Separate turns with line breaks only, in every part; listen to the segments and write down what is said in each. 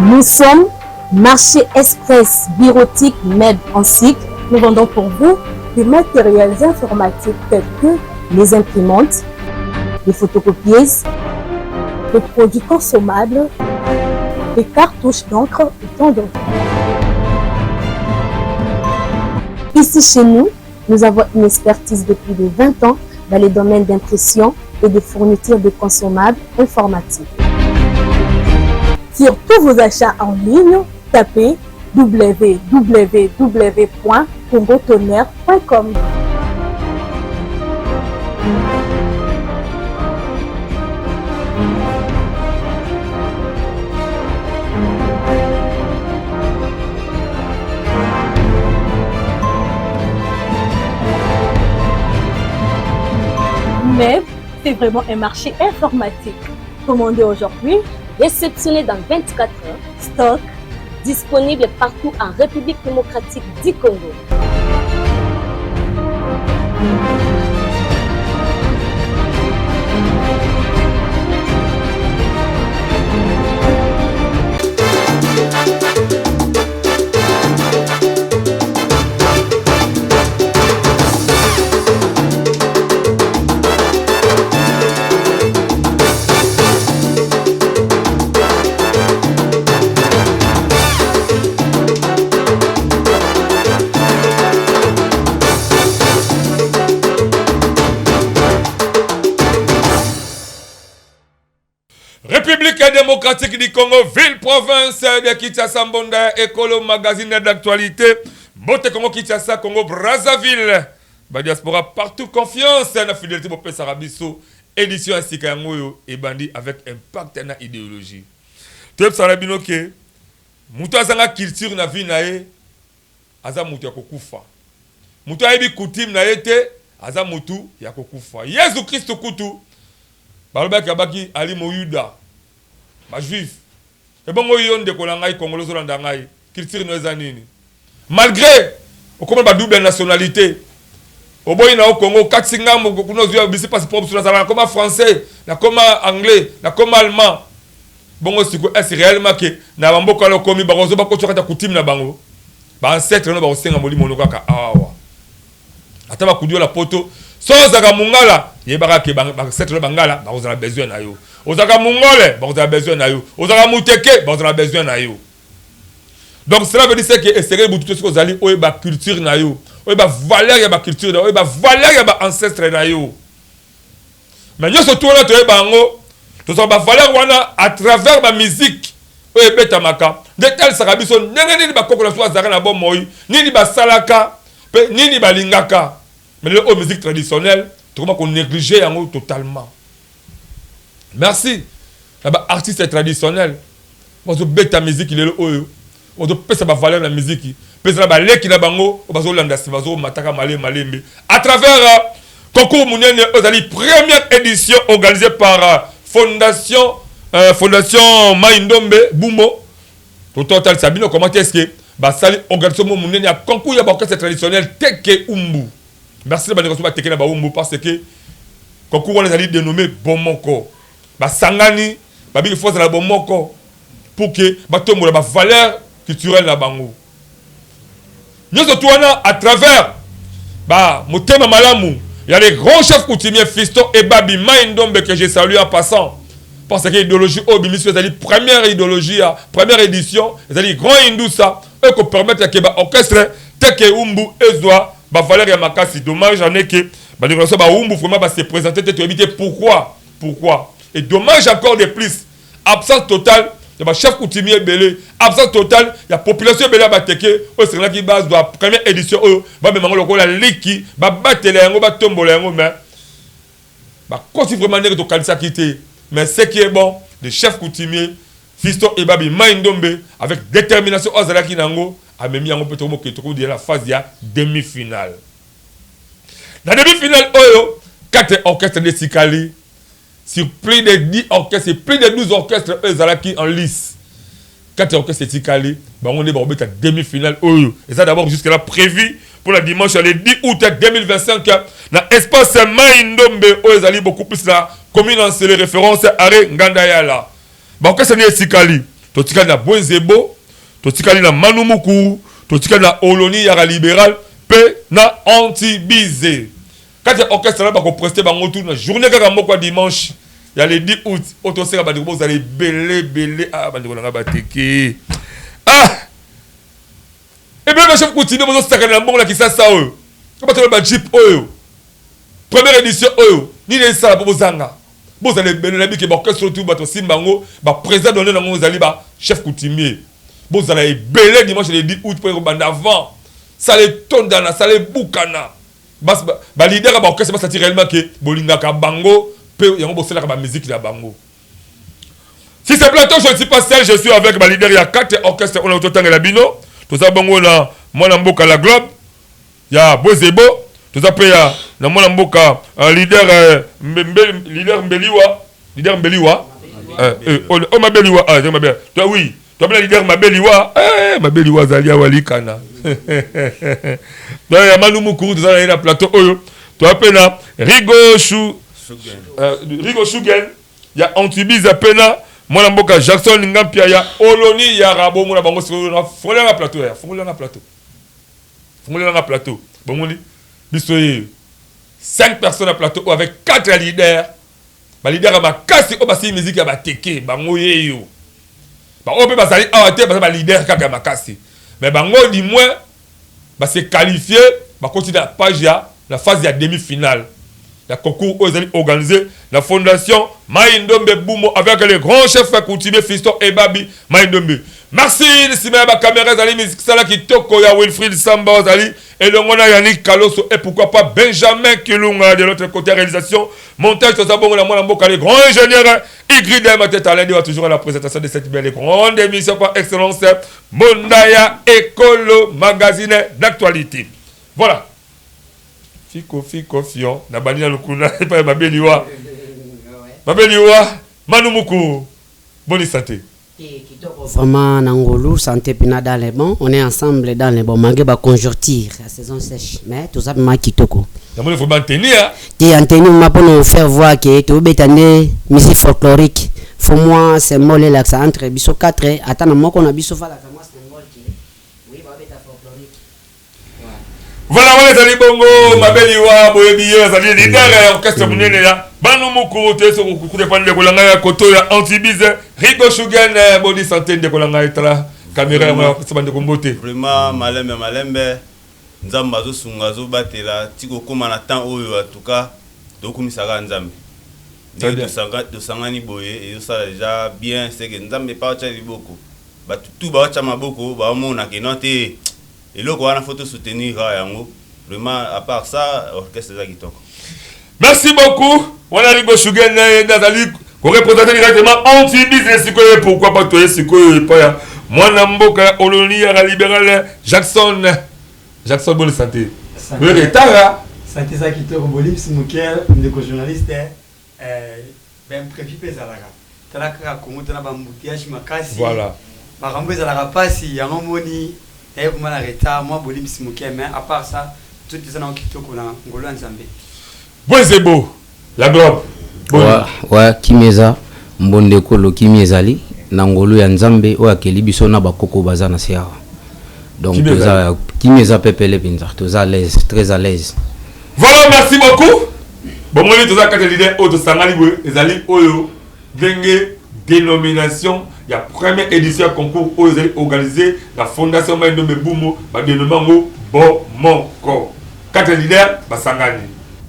Nous sommes Marché Express Bureautique Med en cycle.
Nous vendons pour vous des matériels informatiques tels que
les imprimantes, les photocopieuses,
des produits consommables, des cartouches d'encre et tant d'autres.
Ici chez nous, nous avons une expertise de plus de 20 ans dans les domaines d'impression et de fourniture de consommables informatiques.
Sur tous vos achats en ligne, tapez www.congotonnerre.com. Mais c'est vraiment un marché informatique. Commandez aujourd'hui,
réceptionné dans 24 heures,
stock
disponible partout en République démocratique du Congo.
République démocratique du Congo, ville province de Kinshasa Mbonda, Écolo magazine d'actualité, Mbote Congo Kinshasa, Congo Brazzaville, ba diaspora partout confiance na fidélité bopesaka biso édition ya sika yango oyo ebandi avec impact na idéologie. Toyebisaka na bino ke moto azanga culture na vie na ye aza moto ya kokufa. Moto ayebi coutume na ye te aza motu ya kokufa. Yesu Kristo kutu balobaki abaki ali moyuda ba juif. Ebongo yo ndeko na ngai Congolais ozolanda ngai, culture no eza nini? Malgré okoma ba double nationalité, oboyi na yo Congo, okatisi ngambo kuna ozwi bisi passeport mosusu, nazala nakoma français, nakoma anglais, nakoma allemand. Bongo siko est réellement que na bamboka wana okomi bakozo bakotya kati ya coutume na bango, ba ancêtre no bakosenga molimo no kaka awa. Ata bakudi yo na poto, so ozalaka mongala, yebaka ke ba ancêtre no bangala bakozala besoin na yo. Ozalaka mongole, bakozala besoin na yo. Ozalaka muteke, bakozala besoin na yo. Donc cela veut dire c'est que esengeli butu to soki ozali oyeba culture na yo, oyeba valeur ya ba culture na yo, oyeba valeur ya ba ancêtre na yo. Mais nyonso tu wana toyeba yango, tozwaka ba valeur wana à travers ba musique oyo ebetamaka nde etalisaka biso ndenge nini bakoko na biso bazalaka na bomoi, nini basalaka mpe nini balingaka. Mais lelo oyo musique traditionnelle tokoma ko négliger yango totalement. Merci na ba artistes traditionnels bazobeta musique lelo oyo, bazopesa ba valeur na musique mpe eza na baleki na bango oyo bazolanda nsima, bazomataka malembe malembe à travers concours monene oyo ezali première édition organisée par fondation fondation Mai Ndombe Bumo. Tototalisa bino comment est-ce que basali organisation mo monene ya concours ya ba orchestre traditionnel Teke Umbu. Merci na bandeko so bateke na baumbu parce que concours wana ezali dénommé Bomoko. Basangani babiki faut ezala bomoko pour que batombola ba valeur culturelle na bango. Nyonso tu wana à travers ba motema malamu ya les grands chefs coutumiers Fiston et Babi Mai Ndombe que je salue en passant, parce que idéologie oyo bimisi ezali première idéologie ya première édition ezali grand indusa oyo ko permettre ke ba orchestre Teke Umbu ezwa ba valeur ya makasi. Dommage en est que ba ndeko na biso ba Umbu vraiment ba se présenter te, toyebi te pourquoi, pourquoi. Et dommage encore de plus, absence totale ya ba chef coutumier ebele, absence totale ya population ebele ya bateke oyo esengelaki bazwa première édition oyo bamema yango lokola liki, babatela yango, batombola yango, mais bakosi vraiment ndenge tokanisaki te. Mais ce qui est bon, le chef coutumier Fiston Ebabi Mai Ndombe avec détermination oyo azalaki na yango, amemi yango mpe tokomokende tokomodela la phase ya demi-finale. Na demi-finale oyo, 4 orchestres nde etikali sur plus de 10 orchestres, plus de 12 orchestres oyo ezalaki en lice. 4 orchestres etikali, bango nde bakobeta demi-finale oyo eza d'abord jusque là prévu pour la dimanche le 10 août 2025 na espace Mai Ndombe oyo ezali beaucoup plus na commune en c'est référence arrêt Nganda Yala. Ba orchestre nde etikali. Totikali na Bwenzebo, totikali na Manumuku, totikali na Oloni Yara Liberal mpe na Antibize. Kati ya orchestre wana bakopreste bango tout na journée kaka moko ya dimanche ya le 10 août oyo toseka bandeko bozala ebele ebele. Ah, bandeko na ngai bateke, ah, ebele bachef coutumier bozosakana na mbongo na Kisasa oyo bato ba jeep oyo première édition oyo nini esala mpo bozanga bozala ebele. Nayebi ke baorchestre oyo tu bato basimba yango, baprésident donné nango ezali bachef coutumier. Bozala ebele dimanche le 10 août mpo ekobanda avant, sala etondana, sala ebukana, baleader ya baorchestre basati réellement ke bolingaka bango mpe yango bosalaka bamusique na bango. Si ce plateau, je ne suis pas seul, je suis avec ba leader ya quatre orchestre on a totangela bino. Toza bongo na mwana mboka la Globe ya Bozebo, toza pe ya na mwana mboka leader leader Mbeliwa, leader Mbeliwa, oh, Mabeliwa, ah, Mabeliwa. Toi oui, toi bien leader Mabeliwa, Mabeliwa azali awa likana. Donc ya Manu Mukuru toza na ye na plateau oyo. Toi pe na Rigo Shu Rigo Shugen ya Antibiza, pena mwana mboka Jackson Ngampia ya Oloni ya Rabongo na bango. Sikoyo na fungolanga plateau, ya fungolanga plateau, fungolanga plateau. Bomoni biso ye 5 personnes na plateau oyo avec 4 leaders, baleader ya makasi oyo basili musique ya bateke bango yeyo. Baoyo mpe bazali awa te, baza baleader kaka ya makasi, mais bango du moins base qualifié, bakoti na page ya na phase ya demi finale ya concours oyo ezali organisé na fondation Mai Ndombe Bumo avec le grand chef coutumier Fiston Ebabi Mai Ndombe. Merci. Nsima ya bacaméra ezali misala kitoko ya Wilfried Samba, ozali elongo na Yannick Kaloso et pourquoi pas Benjamin Kilunga de l'autre côté. Réalisation, montage, toza bongo na mwana mboka le grand ingénieur Igrid Mateta Alain va toujours à la présentation de cette belle et grande émission par excellence, Mondaya Ekolo magazine d'actualité. Voilà, fiko fiko fion na bandi na lukuna epai Mabeliwa, Mabeliwa Manumuku, bonne santé.
Vraiment, na ngolu, santé pina dans les bons. On est ensemble dans les bons. Malgré la conjoncture, la saison sèche. Mais tout ça, ma kitoko.
Namoni vraiment tenue, hein?
Te anteni ma pour nous faire voir que tobeta nde musique folklorique. Faut moi symbole elakisa entre biso 4, ata na moko na biso fala vraiment symbole que oui, babeta folklorique.
Voilà, wana ezali bongo Mabeliwa, boyebi ye, azali leader ya orchestre monene ya Banu Mukuru te. Soki kokuta epa ndeko na ngai ya koto ya Antibize, Rigo Shugen, boni santé ndeko na ngai? Tala caméra yango yapesa bandeko mbote.
Vraiment, malembe malembe, Nzambe azosunga, azobatela ti kokóma na temps oyo. En tout cas, tokumisaka Nzambe ndenge tosangani boye, ezosala déjà bien. C'est que Nzambe epa atya liboko, bato tu baotya maboko, baomona keno te eloko wana, faut tosoutenir kaka yango. Vraiment, à part ça, orchestre eza kitoko.
Merci beaucoup. Wana Rigo Shugen, ye nde azali koreprésente directement Anti Business. Sikoyo, pourquoi pas, toye sikoyo epai ya mwana mboka ya Oloni ya Libéral, Jackson. Jackson, bonne santé, oyo retard.
Santé eza kitoko, bolimbisi moke ndeko journaliste, baimprévu mpe ezalaka. Tala kaka Kongo, tala baembouteillage makasi. Makambo ezalaka mpasi, yango moni naye vraiment na retard, mwa bolimbisi moke, mais à part ça, nzoto eza nango kitoko na ngolu ya Nzambe.
Bwezebo la Globe.
Wa kimi eza mbonde ekolo, kimi ezali na ngolu ya Nzambe oyo akeli biso na bakoko baza na se awa. Donc toza kimi, eza pepele mpenza, toza à l'aise, très à l'aise.
Voilà, merci beaucoup. Bomoni toza kati ya leader oyo tosangani boye, ezali oyo ndenge dénomination ya première édition ya concours oyo ezali organisé na fondation Mai Ndombe Bumo, badénommé yango Bomoko. Kati ya leader basangani,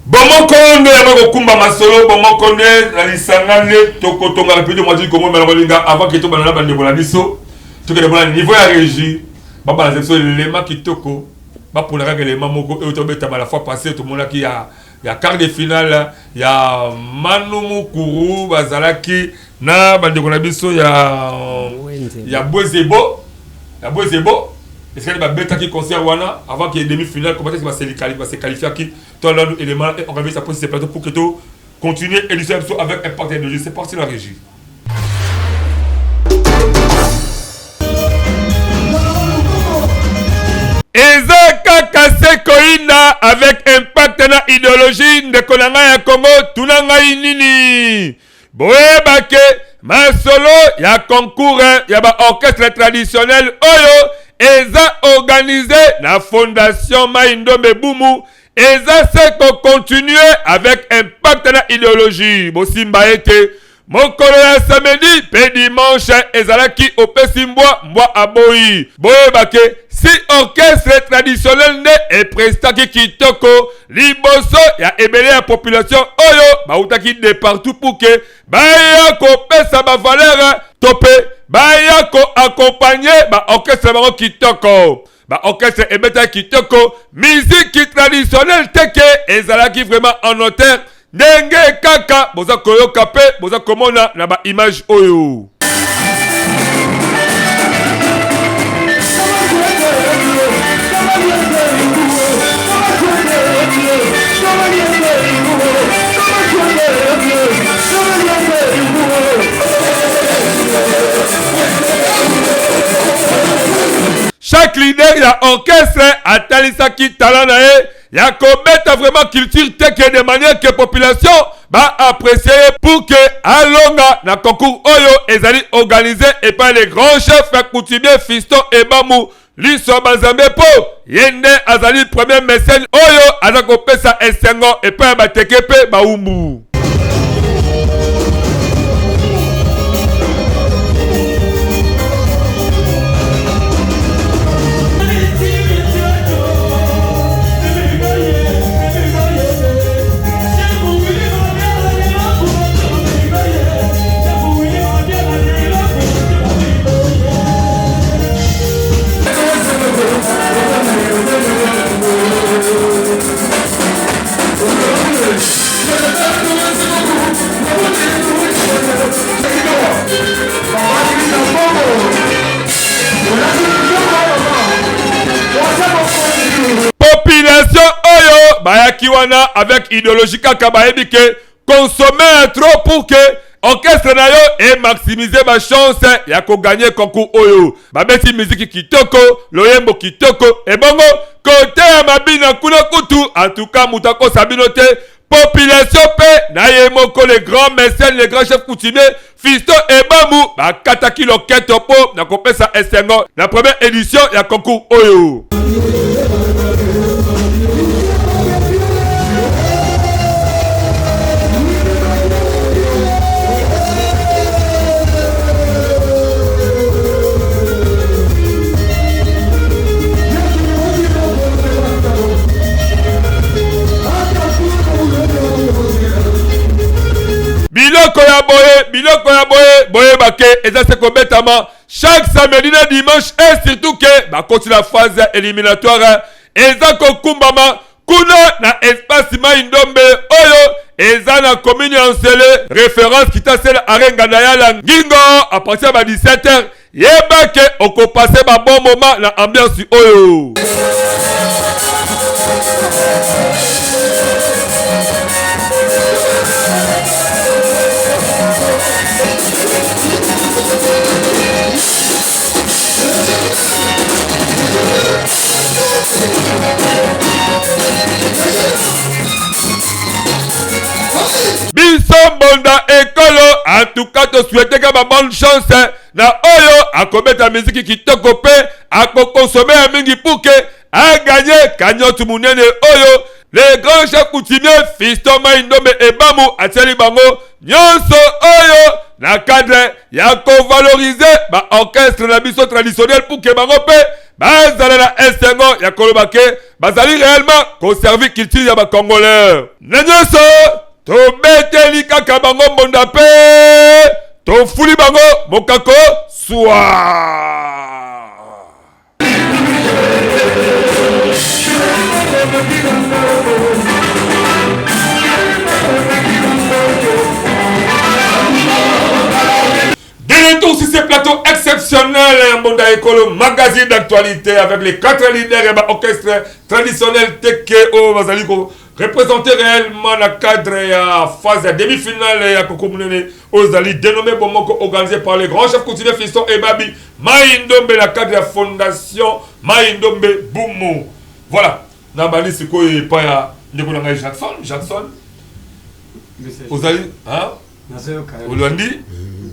bomoko nde yango ekokumba masolo, bomoko nde na lisanga nde tokotonga République démocratique Congo. Mela kolinga avant ke tobanda na bandeko na biso, tokende mpona niveau ya régie, babalance biso elema kitoko, bapona kaka elema moko oyo tobetama. La fois passée tomonaki ya quart de finale ya Manu Mukuru, bazalaki na bandeko na biso ya Bwezebo, ya Bwezebo esikali babetaki concert wana avant que demi finale. Comment est-ce base qualifiaki? To nanu élément et on ça pour ce plateau pour que to continuer édition biso avec un partenaire de jeu. C'est parti, la régie. Eza kaka se koyinda avec impact na idéologie. Ndeko na ngai ya Congo, tuna ngai nini? Boyebake. masolo ya concours ya ba orchestre traditionnel oyo eza organisé na fondation Mai Ndombe Bumu eza se ko continuer avec impact na idéologie. Bosimba ete mokolo ya samedi mpe dimanche ezalaki opesi mbwa mbwa aboyi. Boyeba ke si orchestre traditionnel nde eprestaki kitoko liboso ya ebele ya population oyo bautaki de partout pour ke baya kopesa ba valeur to mpe baya ko accompagner ba orchestre bango kitoko. Ba orchestre ebetaki kitoko, musique traditionnelle teke ezalaki vraiment en hauteur ndenge kaka boza koyoka mpe boza komona na ba image oyo. Chaque leader ya orchestre atalisaki talent na ye ya kobeta vraiment culture teke de manière que population ba apprécier ye pour que alonga na concours oyo ezali organisé epai le grand chef coutumier Fiston Ebamu Liso ya Banzambe mpo ye nde azali premier mécène oyo aza kopesa esengo epai ya bateke mpe bawumbu. Population oyo bayaki wana avec idéologie kaka bayebi ke consommer trop pour que orchestre na yo e maximiser ba chance ya ko gagner concours oyo. Babeti miziki kitoko, loyembo kitoko, ebongo kote ya mabina kuna kutu en tout cas moto akosa bino te. Population pe na ye moko le grand mécène, le grand chef coutumier Fiston Ebamu bakataki loketo po na kopesa esengo na première édition ya concours oyo. Biloko ya boye, biloko ya boye, boyeba ke eza se kobetama chaque samedi na dimanche et surtout ke bakoti na phase éliminatoire eza kokumbama kuna na espace Mai Ndombe oyo eza na commune ya Nsele, référence Kitasela arrêt Ngandayala Ngingo à partir ya ba 17h. Yeba ke okopase ba bon moment na ambiance oyo. Biso mbonda ekolo en tout cas to souhaiteka ba bonne chance na oyo akobeta miziki kitoko mpe akokonsome ya mingi pour que aganye cagnotte monene oyo le grand chef coutumier Fiston Mai Ndombe Ebamu atieli bango nyonso oyo na cadre ya kovalorize ba orchestre na biso traditionnel pour que bango mpe bazala na esengo ya koloba ke bazali réellement koservi culture ya ba congolais. Na nyonso tobeteli kaka bango mbonda mpe tofuli bango mokako swa. De retour sur ce plateau exceptionnel, Mbonda Ekolo, magazine d'actualité avec les 4 leaders et orchestre traditionnel Teke o bazali ko représenter réellement na cadre ya phase ya demi-finale ya Koko Munene oyo ezali dénommé Bomoko, organisé par le grand chef coutumier Fiston Ebabi Mai Ndombe na cadre ya fondation Mai Ndombe Bumu. Voilà, na bandi sikoyo epai ya ndeko na ngai Jackson. Jackson, ozali, hein? Olandi?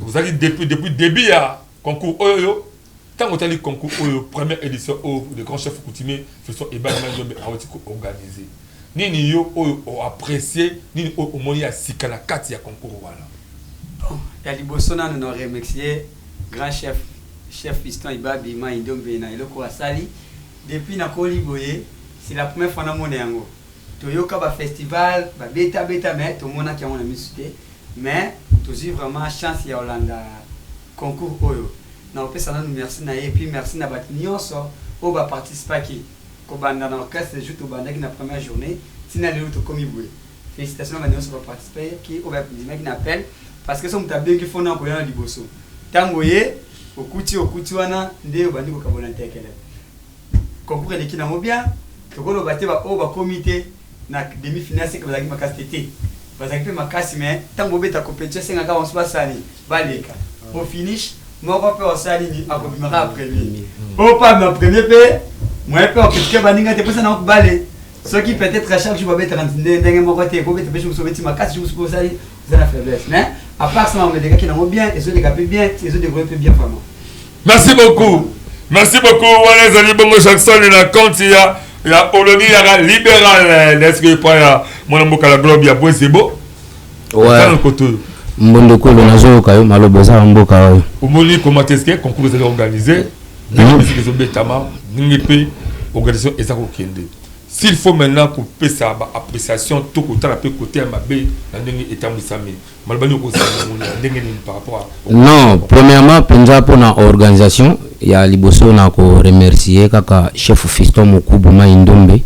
Ozalaki depuis début ya concours oyo. Ntango otali concours oyo, première édition oyo, le grand chef coutumier Fiston Ebabi Nzombe awuti koorganiser, nini yo oyo oapprécier, nini oyo omoni ya sika na kati ya concours wana?
Bon, ya liboso nano na remercier grand chef, chef Fiston Ibabi Mai Ndombe, na eloko asali. Depuis nakoli boye, c'est la première fois namona yango. Toyoka bafestival babetabeta, mais tomonaki yango na misu te. Mais tozwi vraiment chance ya kolanda concours oyo. Na kopesa nanu merci na ye, et puis merci na bato nyonso oyo baparticipaki, kobanda na orchestre jour tobandaki na première journée ntina lelo tokomi boye. Félicitation na bato nyonso baparticipaki, oyo bandimaki na appel, parce que so moto abengi, fo na koya na liboso. Ntango ye okuti wana nde obandi kokabola ntekele. Concours eleki nango bien. Tokoloba te baoyo bakomi te na demi finale seke bazalaki makasi te. Te, bazalaki mpe makasi, mais ntango bobeta compétition, esengaka banso basali baleka au finish. Moko mpe osali nini, akobima kaka premier. Oyo mpe abima premier mpe moyen mpe ocritiquer baninga te, mposa nango bale. Soki peut-être chaque jour babetaka ndenge moko te, kobeta mpe jour mosusu obeti makasi, jour mosusu mpe osali eza na faiblesse. Mais à part ça, makambo elekaki nango bien, ezoleka mpe bien, ezodévelopper mpe bien vraiment.
Merci beaucoup, merci beaucoup. Wana ezali bongo Jackson na compte ya olobi yaka libéral est-ce que epai ya mwana mboka la globe ya Bwezebo?
Ouais.
Koto oyo.
Mbondekolo, nazoyoka yo, maloba eza ya mboka oyo.
Omoni comment est-ce que concours ezali organisé, ndenge musique ezobetama, ndenge mpe organisation eza kokende. S'il faut maintenant kopesa baappréciation to kotala mpe côté ya mabe na ndenge etambwisami, maloba nini okozala nango na ndenge nini par rapport à?
Non, premièrement mpenza, mpona organisation ya liboso, na koremercier kaka chef Fiston Mokubu Mai Ndombe.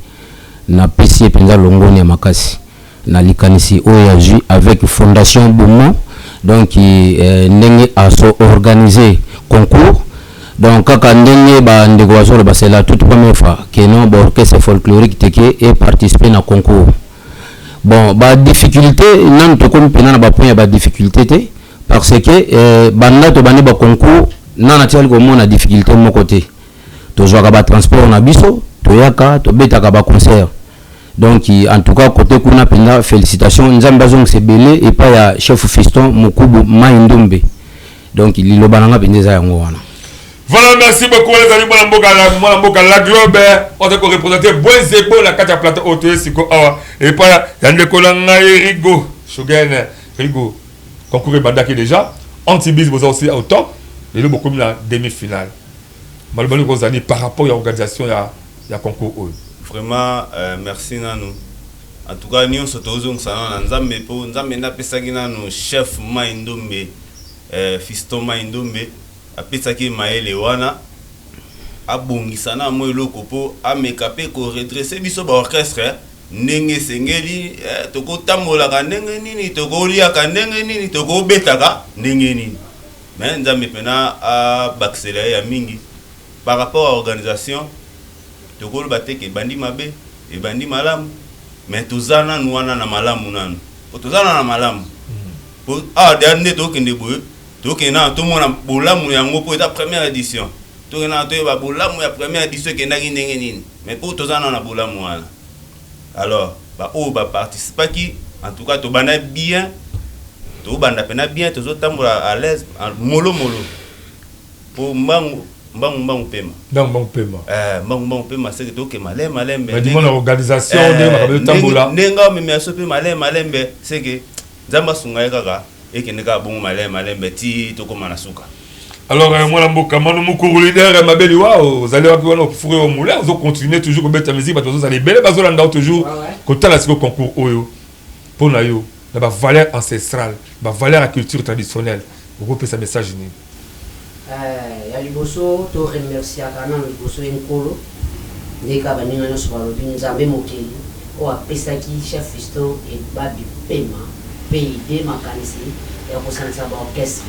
Napesi ye mpenza longoni ya makasi na likanisi oyo azwi avec Fondation Bomo. Donc ndenge aso organiser concours, donc kaka ndenge bandeko bazoloba, c'est la toute première fois que non, baorchestre folklorique teke eparticiper na concours. Bon, badifficulté nanu tokomi mpena na bapoint ya badifficulté te, parce que banda tobandi baconcours, nana tikali komona difficulté moko te. Tozwaka batransport na biso, toyaka, tobetaka baconcert. Donc en tout cas, côté kuna mpenza, félicitation. Nzambe azongisa ebele epai ya chef Fiston Mokubu Mai Ndombe. Donc liloba na nga mpenza eza yango wana.
Voilà, merci beaucoup les amis. Mwana mboka la globe oza koreprésenter Bwezebo na kati ya plateau oyo. Toye siko awa epai ya ndeko na ngai Rigo Shogen. Rigo, concours ebandaki déjà, antibis boza aussi au top. Lelo bokomi na demi finale. Maloba nini kozali par rapport ya organisation ya concours oyo?
Vraiment, merci nanu. En tout cas, nyonso tozongisa nano na Nzambe, mpo Nzambe nde apesaki nanu chef Mai Ndombe, Fiston Mai Ndombe, apesaki mayele wana abongisa na mwa eloko mpo ameka mpe koredresser biso baorchestre ndenge esengeli, tokotambolaka ndenge nini, tokoliaka ndenge nini, tokobetaka ndenge nini. Mais Nzambe mpena abakisela ye ya mingi. Par rapport à organisation, tokoloba te ke ebandi mabe, ebandi malamu, mais toza nanu wana na malamu nanu, po toza nanu na malamu, po awa deya nde tokende boye, tokende nanu tomona bolamu yango, mpo eza première édition. Tokende nanu toyeba bolamu ya première édition ekendaki ndenge nini, mais mpo toza nanu na bolamu wana. Alors baoyo baparticipaki, en tout cas tobanda bien, tobanda mpena bien, tozotambola à l'aise, molo molo, mpo mbangu mbangu mbangu pema.
Mbangu mbangu pema.
Mbangu mbangu pema, seke toke malembe malembe.
Mais dimona organisation ndenge makambo ezotambola.
Ndenge omemela so mpe malembe malembe, seke Nzambe asunga ye kaka, ekende kaka bongo malembe malembe ti tokóma na suka.
Alors mwana mboka Manu Mukuru, leader mabeli wa ozali wapi wana? Ofure yo moulin, ozocontinue toujours kobeta musique, bato bazozala ebele, bazolanda yo toujours. Kotala sikoyo concours oyo, mpo na yo, na bavaleur ancestrale, bavaleur ya culture traditionnelle, okopesa message nini?
Ya liboso, toremerciaka nano liboso ye Nkolo, nde kaka baninga nyonso balobi, Nzambe mokeli oyo apesaki chef Fiston Ebabi pema mpe idée, makanisi ya kosangisa baorchestre.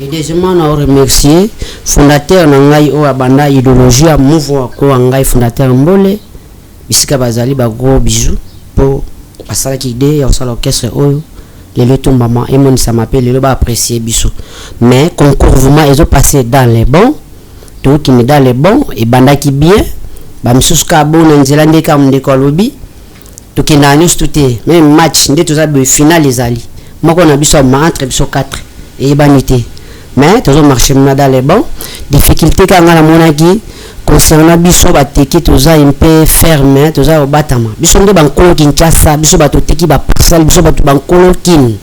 Et deuxièmement, na remercier fondateur na ngai oyo abanda idéologie ya mouvement ko ngai, fondateur Mbole, bisika bazali, ba gros bisous, mpo basalaki idée ya kosala orchestre oyo lelo etombama, emonisama mpe lelo baapprécier biso. Mais concours vraiment ezopasse dans les bons, tokokende dans les bons. Ebandaki bien, bamisusu kaka bo na nzela, nde kaka ndeko alobi, tokendaka nyonso to te. Même match nde toza boye, final ezali moko na biso, ama entre biso 4. Eyebani te. Mais tozo marcher mna dans les bons. Difficulté kaka nga namonaki concernant biso bateke toza un peu ferme, toza kobatama. Biso nde bankolo Kinshasa, biso bato teki ba parcelle, biso bato bankolo Kin.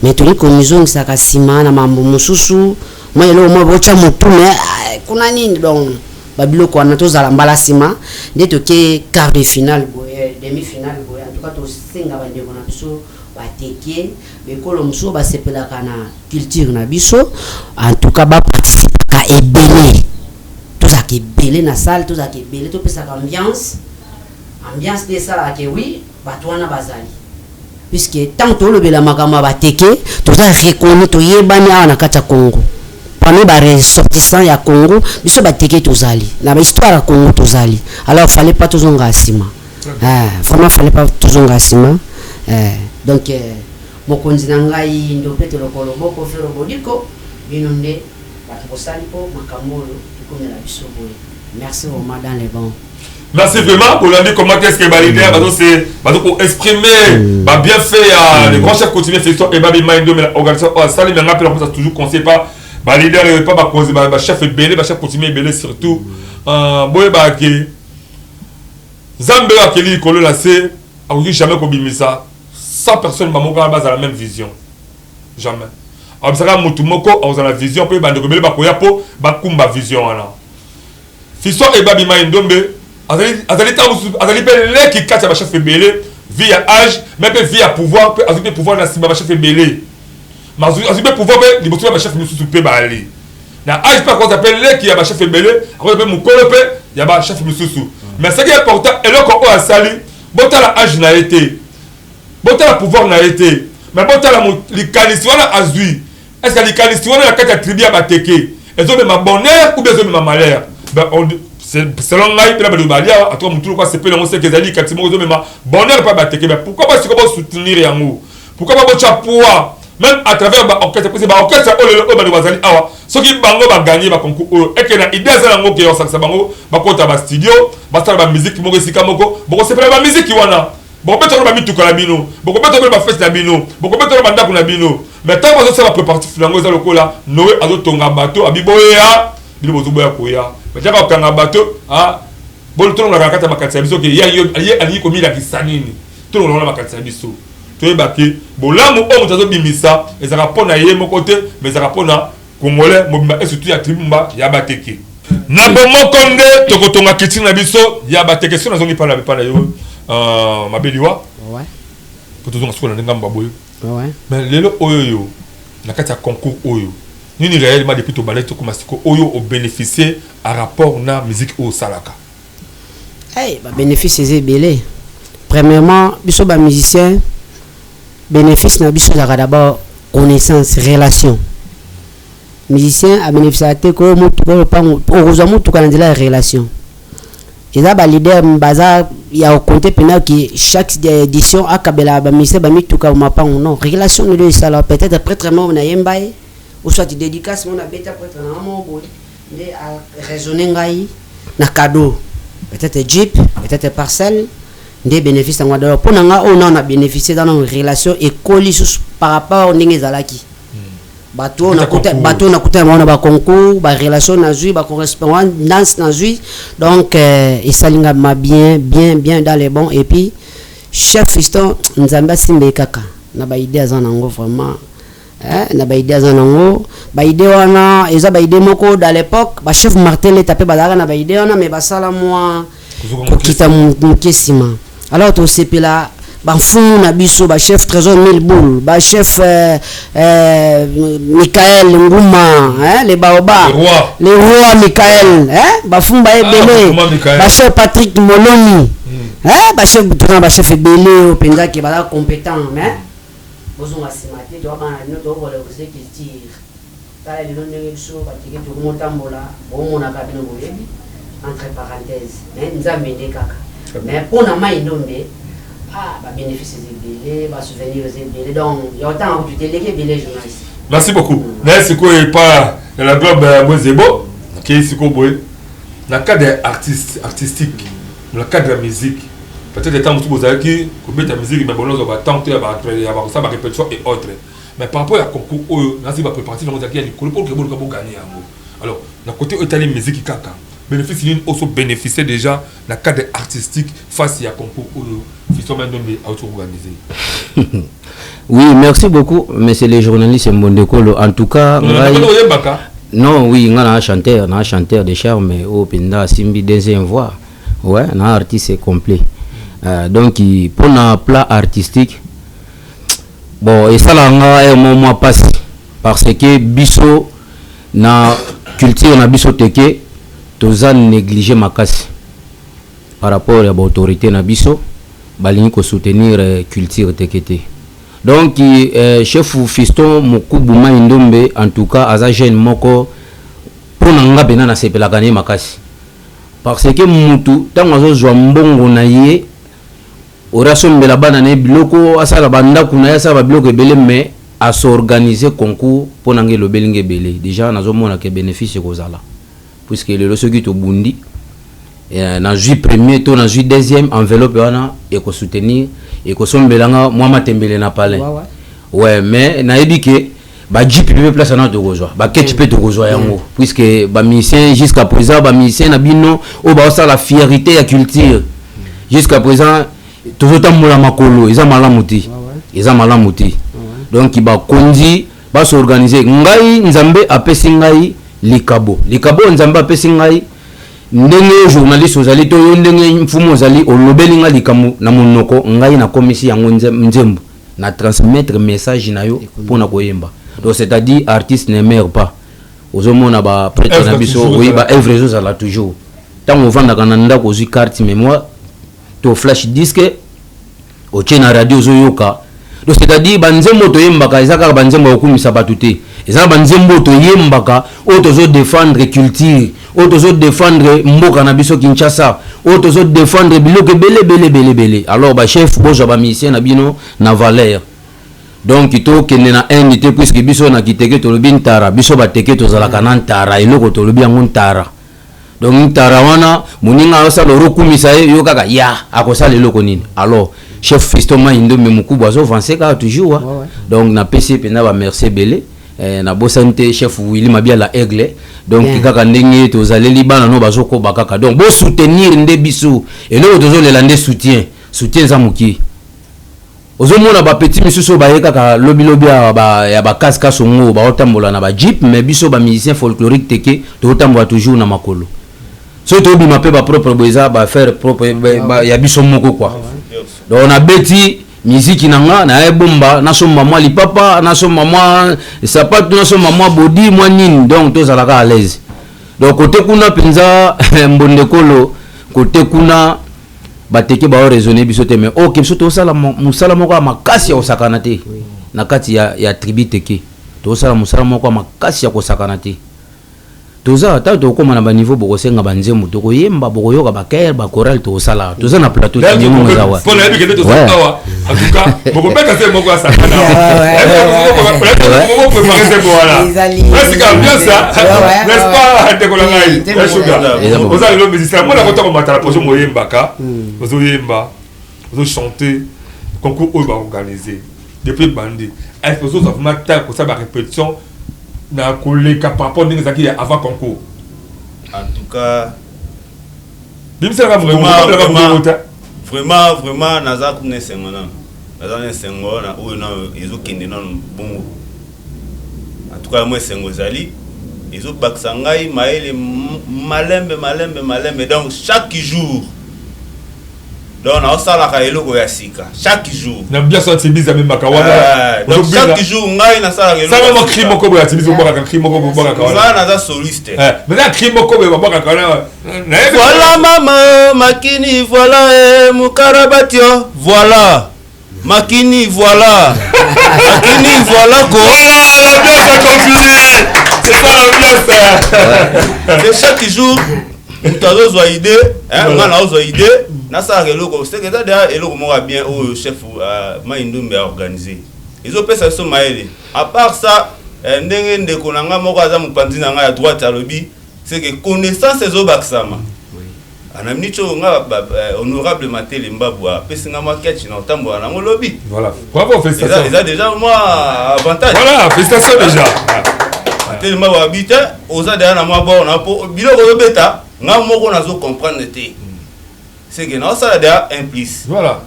Mais tolingi komizongisaka nsima na mambo mosusu, mwa eloko moko botya motu mais ah, kuna nini donc babiloko wana tozala mbala nsima nde toke quart de finale boye, demi finale boye. En tout cas tosenga bandeko na biso bateke bekolo mosusu basepelaka na culture na biso, en tout cas baparticipaka ebele, tozalaka ebele na salle, tozalaka ebele, topesaka ambiance. Ambiance nde esalaka ke oui bato wana bazali, puisque ntango tolobela makambo ya bateke, toza reconnu, toyebani awa na kati ya Congo parmi baressortissant ya Congo. Biso bateke tozali na bahistoire ya Congo, tozali. Alors fallait pas tozonga nsima. Ah, vraiment fallait pas tozonga nsima. Eh, donc eh, mokonzi na ngai Ndopete Lokolo Boko Fero Bodiko, bino nde bato bosali mpo makambo oyo ekomela biso boye. Merci vraiment, dans les bons.
Merci vraiment. Bolandi comment est-ce que ba leader bazo se bazo ko exprimer ba bienfait ya le grand chef coutumier Fiston Ebabi Maindombe na organisation oyo asali. Mais nga mpe nakosa toujours conseil pa ba leader, pa bakonzi, ba chef ebele, ba chef coutumier ebele surtout. Boyebaka ke Nzambe oyo akeli likolo na se akoki jamais kobimisa 100 personnes bamoko wana bazala même vision, jamais. Akomisaka motu moko akozala na vision mpe bandeko ebele bakoya mpo bakumba vision wana. Fiston Ebabi Mai Ndombe azali ntango mosusu azali mpe leki kati ya bachef ebele, vu ya âge mais mpe vu ya pouvoir, mpe azwi mpe pouvoir na nsima bachef ebele, azwi mpe pouvoir mpe liboso ya bachef mosusu mpe bali na âge, mpe akozala mpe leki ya bachef ebele, akozala mpe mokolo mpe ya bachef mosusu. Mais ce qui est important, eloko oyo asali, botala âge na ye te, botala pouvoir na ye te, mais botala likanisi wana azwi. Est ce que likanisi wana na kati ya tribu ya bateke ezomema bonheur ou bien ezomema malheur? Ben, selon ngai mpe na bato bali awa, atoka motu loko asepeli yango, seke ezali likanisi moko ezomema bonheur mpe bateke. Ben, pourquoi pas sikoyo bosoutenir yango? Pourquoi pas botya poids même à travers baorchestre? Parce baorchestre oyo lelo oyo bato bazali awa, soki bango baganye baconcours oyo, eke na idée aza yango ke osangisa bango, bakota bastudio, basala bamusique moko esika moko, bokosepela bamusique wana, bokobeta wana bamituka na bino, bokobeta wana bafete na bino, bokobeta wana bandako na bino. Mais ntango bazosala préparatif yango, eza lokola Noé azotonga bato, abiboya bino, bozoboya koya. Mais tiaka kokanga bato, tolongolaka na kati ya makanisi ya biso ke ye alingi komilakisa nini. Tolongola wana makanisi ya biso, toyeba ke bolamu oyo moto azobimisa ezalaka mpo na ye moko te, mais ezalaka mpo na Congolais mobimba et surtout ya tribu mba ya bateke. Na bomoko nde tokotonga culture na biso ya bateke. Soki nazongi pa na yo, Mabeliwa, po tozonga sikoyo na ndenge ngambo boye, mais lelo oyo yo na kati ya concours oyo, nini réellement depuis tobandaki tokoma sikoyo oyo obénéficier à rapport na musique oyo osalaka?
Hey, babénéfice eza ebele. Premièrement, biso bamusicien, bénéfice na biso ezalaka d'abord connaissance, relation. Musicien abénéficiaka te ko motuka oyo mpango okozwa motuka na nzela ya relation. Eza baleader baza ya kokonte mpena ke chaque édition akabelaka bamusicien bamituka, mapango. Non, relation nde esala. Peut-être prêtre moko nayemba ye, ou soit dédicace moko nabeta prêtre na nga moko boye nde araisonne ngai na cadeau, peut-être jeep, peut-être parcelle. Nde bénéfice yango. D'ailleurs mpo na nga oyo nao na bénéficie eza nano relation ekoli lisusu par rapport ndenge ezalaki. Bato oyo bato oyo nakuta yango na baconcours, barelation nazwi, bacorrespondance nazwi, donc esali nga ma bien, bien, bien dans les bons. Et puis chef Fiston, Nzambe asimba ye kaka na baidée aza nango vraiment, na baidée aza nango. Baidée wana eza baidée moko dans l'époque bachef Martin Leta mpe bazalaka na baidée wana, mais basala mwa kokita moke nsima. Alors tosepela bamfumu na biso, bachef Trésor Mille Boule, bachef Michael Nguma, hein, les baoba, le roi Michael, hein, bafumu baebele, bachef Patrick Moloni, hein, bachef toza, bachef ebele oyo mpenza ke baza compétent. Mais bozonga nsima te, toa bana na bino, tokovaloriser culture. Tala lelo ndenge biso bateke tokomotambola, bomonaka bino boyebi, entre parenthèse, mais Nzambe nde kaka. Mais mpo na Mai Ndombe, ah, babénéfice eza ebele, basouvenir eza ebele, donc ya otanga kutu te, eleki ebele, journaliste.
Merci beaucoup. Naye sikoyo epa ya la globe ya Mwezebo. Nakei sikoyo boye na cadre ya artiste artistique, na cadre ya musique. Peut-être ntango mosusu bozalaki kobeta musique, mais bonozwa batemps te ya bakosala barépétition et autres. Mais par rapport ya concours oyo, nazi ba préparatif yango ezalaki ya likolo mpo ke boluka bogagner yango. Alors, na côté oyo etali musique kaka, bénéfice nini oso bénéficier déjà na cadre artistique face ya concours oyo Fiston Mandombe auti organiser?
Oui, merci beaucoup, monsieur le journaliste Mbondekolo. En tout cas,
ngai oyembaka?
Non, oui, nga na chanteur, na chanteur de charme oyo mpenza asimbi deuxième voix. Ouais, na artiste complet. Donc mpona plan artistique, bon, esalaka nga mwa mpasi parce que biso na culture na biso teke toza négligé makasi par rapport ya baautorité na biso. Balingi kosoutenir culture teke te. Donc chef Fiston Mokubu Mai Ndombe, en tout cas aza jeune moko, mpo na nga mpena nasepelaka na ye makasi parce que mutu ntango azozwa mbongo na ye ori asombela bana na ye biloko, asala bandako na ye, asala babiloko ebele, mais asorganiser concours, mpo na nga elobeli nga ebele. Déjà nazomona ke bénéfice ekozala puisque lelo soki tobundi, nazwi premier to nazwi deuxième, enveloppe wana ekosoutenir, ekosombelanga mwa matembele na palin. Ouais, mais nayebi ke bajeep mpe place wana tokozwa, baketch mpe tokozwa yango, puisque bamusicien jusqu'à présent, bamusicien na bino oyo baosala fierté ya culture, jusqu'à présent tozotambola makolo. Eza malamu te, eza malamu te. Donc bakonzi basorganiser. Ngai Nzambe apesi ngai likabo, likabo oyo Nzambe apesi ngai, ndenge journaliste ozali to yo ndenge mfumu ozali, olobeli nga likambo na monoko, ngai nakomisi yango nzembo na transmettre message na yo mpona koyemba. Donc c'est-à-dire artiste ne meurt pas. Ozomona baprêtre na biso, oyi baœuvre ezozala toujours. Ntango ovandaka na ndako, ozwi carte mémoire to flash disque, otie na radio, ozoyoka. Donc c'est-à-dire banzembo toyembaka eza kaka banzembo ya kokumisa bato te, eza na banzembo toyembaka oyo tozodéfendre culture, oyo tozodéfendre mboka na biso Kinshasa, oyo tozodéfendre biloko ebele ebele ebele ebele. Alors bachef, bozwa bamusicien na bino na valeur. Donc tokende na inde te, puisque biso na kiteke tolobi ntara, biso bateke tozalaka na ntara, eloko tolobi yango ntara. Donc ntara wana, moninga azosala, orokumisa ye, yo kaka ya akosala eloko nini? Alors chef Fiston Mai Ndombe Mokubu azoavance kaka toujours. Ouais. Donc napesi ye mpenza bamerci ebele. Nabosani te chef Willi Mabiala Aigle. Donc kaka ndenge tozaleli bana no bazokoba kaka. Donc bosoutenir nde biso, eloko tozolela nde soutien. Soutien eza mokie. Ozomona bapeti misusu oyo baye kaka lobilobi ya bakasi kasongo, baotambola na bajeep, mais biso bamusicien folklorique teke tozotambola toujours na makolo. Soki tobima mpe bapropre boye, eza baaffaire propre ya biso moko quoi. Donc nabeti miziki na nga, nayebomba, nasomba mwa lipapa, nasomba mwa sapatu, nasomba mwa bodi, mwa nini, donc tozalaka à l'aise. Donc kote kuna mpenza mbondekolo, kote kuna bateke baoraisonne biso te, mais oke biso tosala mosala moko ya makasi ya kosakana te na kati ya tribu teke. Tosala mosala moko ya makasi ya kosakana te. Toza ata tokóma na baniveau, bokosenga banzembo, tokoyemba, bokoyoka bachœur, bachorale, tokosala. Toza na plateau, ndenge eza wa.
Mpo nayebi kende toza awa, en tout cas bokobeta se moko ya sakana, préparé se wana presque ambiance, n'est-ce pas? Ndeko na ngai Sugar, oza lelo musicien, mona kota komatala poso, moyembaka, ozoyemba, ozochanter. Concours oyo baorganiser depuis bandi, est ce que ozozwa vraiment temps kosala barépétition na koleka par rapport ndenge ezalaki ya avant concours?
En tout cas,
Bimiselaka.
Vraiment, vraiment, vraiment, naza kuna esengo nano, naza na esengo na oyo nano ezokende nano bongo. En tout cas, mwa esengo ezali, ezobakisa ngai mayele malembe malembe malembe. Donc chaque jour, donc naosalaka eloko ya sika chaque jour.
Na biso ya tibizi amemaka wana.
Donc chaque jour ngai nasalaka.
Sala mwa cri moko boye ya tibizi, obwakaka cri moko boye, obwakaka
wana. Wana naza soliste.
Mais eza cri moko boye babwakaka wana.
Voilà mama makini, voilà mukarabatio, voilà makini, voilà makini, voilà ko.
Voilà, l'ambiance continue, c'est ça l'ambiance.
C'est chaque jour moto azozwa idée, nga naozwa idée, nasalaka eloko seke. Eza deja eloko moko ya bien oyo chef Mai Ndumbe aorganiser, ezopesa biso mayele. À part ça, ndenge ndeko na ngai moko aza mopanzi na ngai ya droite alobi, c'est que connaissance ezobakisama. Na minute oyo nga honorable Matele Mbabu apesi nga mwa ketch na otambola nango lobi.
Voilà. Bravo, félicitations.
Eza déjà mwa avantage.
Voilà, félicitations déjà.
Matele Mbabu abi te oza déjà na mwa bord na po biloko ozobeta nga moko nazo comprendre te. C'est que naosala déjà un plus.
Voilà.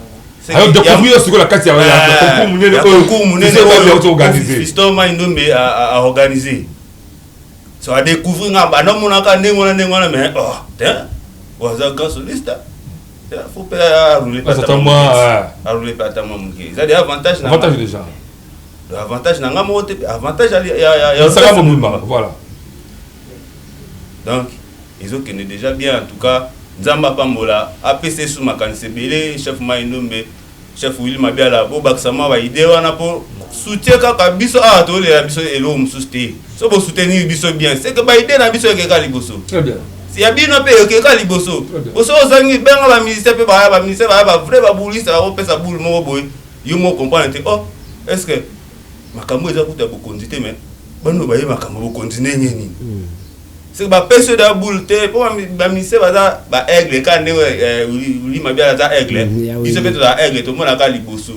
Alors découvrir sikoyo na kati ya concours monene oyo
concours monene
oyo organisé.
Fiston Maïndombe a organisé. So a découvrir nga banda omonaka ndenge wana ndenge wana mais oh te oza grand soliste, faut pe aroule pe ata mwa moke, eza de avantage
na avantage déjà.
Avantage na nga moko te, avantage ya
saka mobimba, voilà.
Donc ezokende déjà bien. En tout cas Nzambe apambola, apesa esu makanisi ebele. Chef Mai Ndombe, chef Willy Mabiala, bobakisa mwa baidées wana mpo soutien kaka biso awa tolela biso eloko mosusu te. So bosoutenir biso bien, c'est que baidées na biso ekeka liboso ya bino mpe ekeka liboso. Boso ozangi benga bamusicien mpe baya, bamusicien baya, bavrai babouliste bakopesa boule moko boye, yo moko comprendre te. Oh, est ce que makambo eza kuta bokonzi te? Mais bano baye makambo bokonzi ndenge nini? Soki bapesi oyo da boule te, mpo bamusicien baza baaigle kaka ndenge Willy Mabiala aza aigle, biso mpe tozala aigle, tomonaka liboso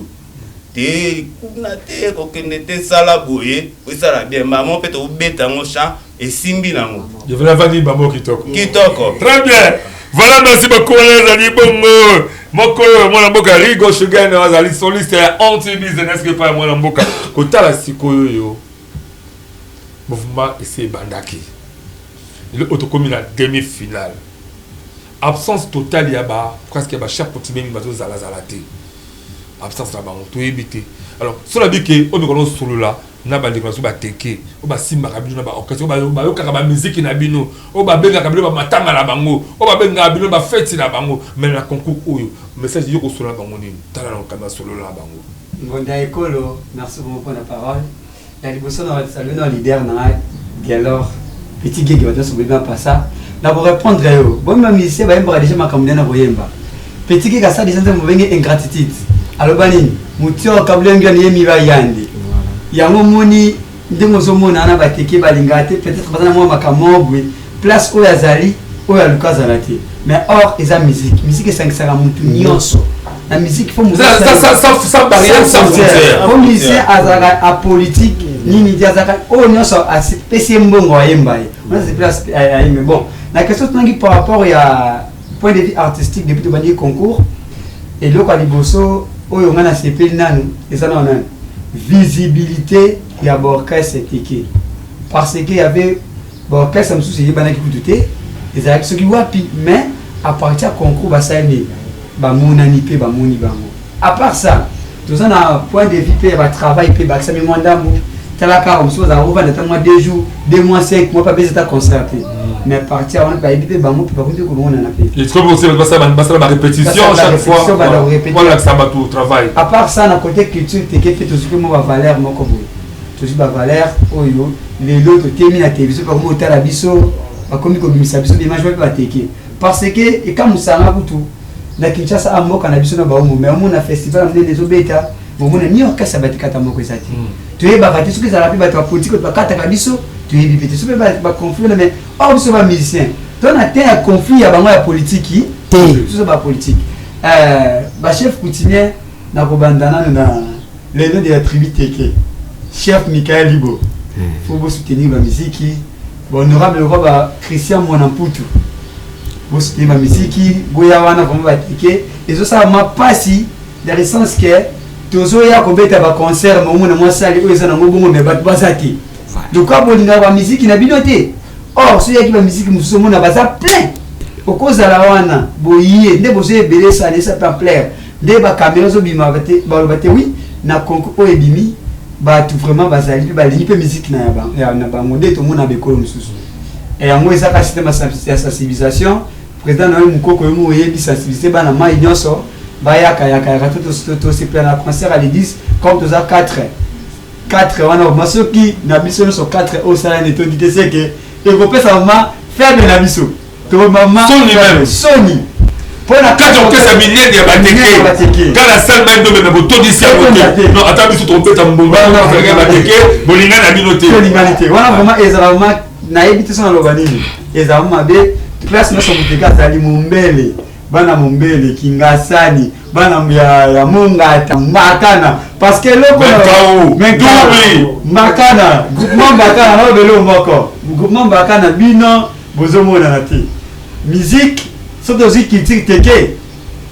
te kuna te, kokende te, sala boye esala bien. Mamo mpe tobeta yango champ esimbi nango.
Avandi bango kitoko.
Kitoko.
Très bien, voilà, merci beaucoup. Wana ezali bongo moko oyo mwana mboka Rigo Shugen, azali soliste ya anti business epai ya mwana mboka. Kotala sikoyo oyo mouvement esi ebandaki, lelo oyo tokómi na demi finale, absence totale ya ba presque ya bachef coutumier mingi bazozalazala te, absence na bango toyebi te. Alors so nabi ke oyo mikolo osolola na bandeko na biso bateke oyo basimbaka bino na baorchestre, oyo bayokaka bamiziki na bino, oyo babengaka bino bamatanga na bango, oyo babengaka bino bafeti na bango, mais na concours oyo, message yo kosolola na bango nini? Tala na okamba, solola na bango.
Ngonda Ekolo, merci beaucoup pour la parole. Ya liboso na saluer na leader na ngai Gelor Petit Gege, bato nyonso boyebi mapasa na korépondre yo. Bomi bamusicien bayembaka déjà makambo nde na koyemba. Petit Gege asala déjà nzembo bobenge ingratitude. Aloba nini? Mutio kabulengi ye miba yande yango moni ndenge ozomona wana bateke balingaka te, peut-être baza na mwa makambo moko boye, place oyo azali oyo aluka azala te. Mais or eza musique, musique esangisaka mutu nyonso. Na musique
faut sans barrière, sans frontière.
Faut musicien azalaka apolitique nini te, azalaka oyo nyonso apesi ye mbongo ayemba ye wana sepela ayembe. Bon, na question tunangi par rapport ya point de vue artistique, depuis tobandi concours, eloko ya liboso oyo ngai nasepeli nanu eza nano nani? Visibilité ya baorchestre teke, parce que y avait baorchestre mosusu eyebanaki kutu te ezalaki soki wapi, mais à partir ya concours basali nini? Bamonani mpe bamoni bango. À part ça, toza na point de vue mpe ya batravail mpe bakisami mwa ndambo. Tala kaka mosusu bazala kovanda ata mwa 2 jours, 2 mois, 5 mois mpe abesi ata concert te, mais partir wana bayebi mpe bango mpe bakomi mpe komonana
mpe. Basala barépétition chaque fois, balakisa bato travail.
À part ça, na côté culture teke mpe tozwi mpe mwa bavaleur moko boye, tozwi bavaleur oyo lelo totemi na télévision, bakomi kotala biso, bakomi kobimisa biso baimage mpe bateke, parce que ekamusanga kutu na Kinshasa, a mboka na biso na baomo, mais omona festival monene ezobeta, omona ni orchestre batikata moko eza te. Toyebaka te soki ezalaka mpe bato ya politike oyo bakataka biso, toyebi mpe te soki mpe baconflit wana. Mais or biso bamusicien to na te ya conflit ya bango ya politiki
te.
Biso bapolitique, bachef coutumier, na kobanda nanu na l'aîné de la tribu teke, chef Michael Libo, faut bosoutenir bamiziki. Bahonorable lokwa ba Christian Mwana Mputu, bosoutenir bamiziki, boya wana. Vraiment bateke ezosala mwa mpasi dans le sens que tozoya kobeta baconcert, maomona mwa sali oyo eza nango bongo, mais bato baza te. Lokwa bolingaka bamiziki na bino te, or so oyaki bamiziki mosusu omona baza plein. Okozala wana boye nde bozo ebele, esala esa mpe ampleur nde bacaméra ezobima baloba te oui na concours oyo ebimi bato vraiment bazali mpe balingi mpe miziki na bango nde tomona bekolo mosusu. Yango eza kaka système ya sensibilisation. Président na yo mokoko yo mo oyebi sensibiliser bana mai nyonso bayaka yaka yaka to tosepela na concert à l'église comme toza 4 4 wana. Vraiment soki na biso nyonso 4 oyo osala nde tondi te, seke ekopesa vraiment faible na biso to mama.
Soni même.
Soni.
Mpona kati orchestre minene ya bateke kala salle bandombe, me botondisi yango te. Non, ata biso tokobeta mbongo ya bateke, bolingani na bino te.
Tolingani te wana vraiment ezala vraiment, nayebi te so naloba nini, ezala mabe. Place nyonso moteka azali mombele, bana mombele, kingasani, bana ya, ya mongata, mbakana. Parce que eloko mbakana, groupement mbakana na obele moko. Groupement mbakana bino bozomonana te. Musique soki tozwi culture teke,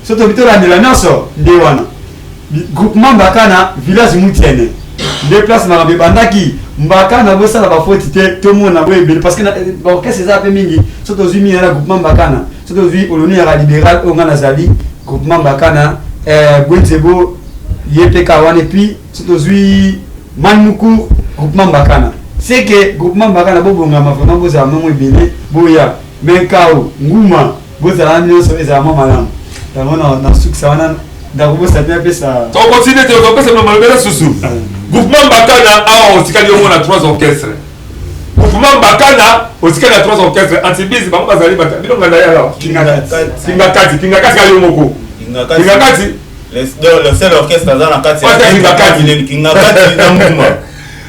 soki tobi tolandela nyonso nde wana. Groupement mbakana village Mutiene nde place makambo ebandaki. Mbakana bosala bafoti te, tomona boye ebele parce que baorchestre eza mpe mingi. Soki tozwi mingi na groupement mbakana, soki tozwi oloni yaka libéral oyo nga nazali groupement mbakana, Bwenzebo ye mpe ka wana, et puis soki tozwi Manmuku groupement mbakana, c'est que groupement mbakana bobongama vraiment, bozala mamo ebele, boya Menkao nguma, bozala nyonso, ezala mwa malamu. Yango na sukisa wana, ndakobosa te apesa.
Tokontinue te, topesa bino malobela susu. Groupement mbakana awa otikali yo mona trois orchestres. Groupement mbakana otikali na trois orchestres antibise, bango bazali bata bino nganda yala Kingakati, Kingakati ka yo moko Kingakati.
Le seul orchestre aza na kati ya
Kingakati.
Kingakati na nguma.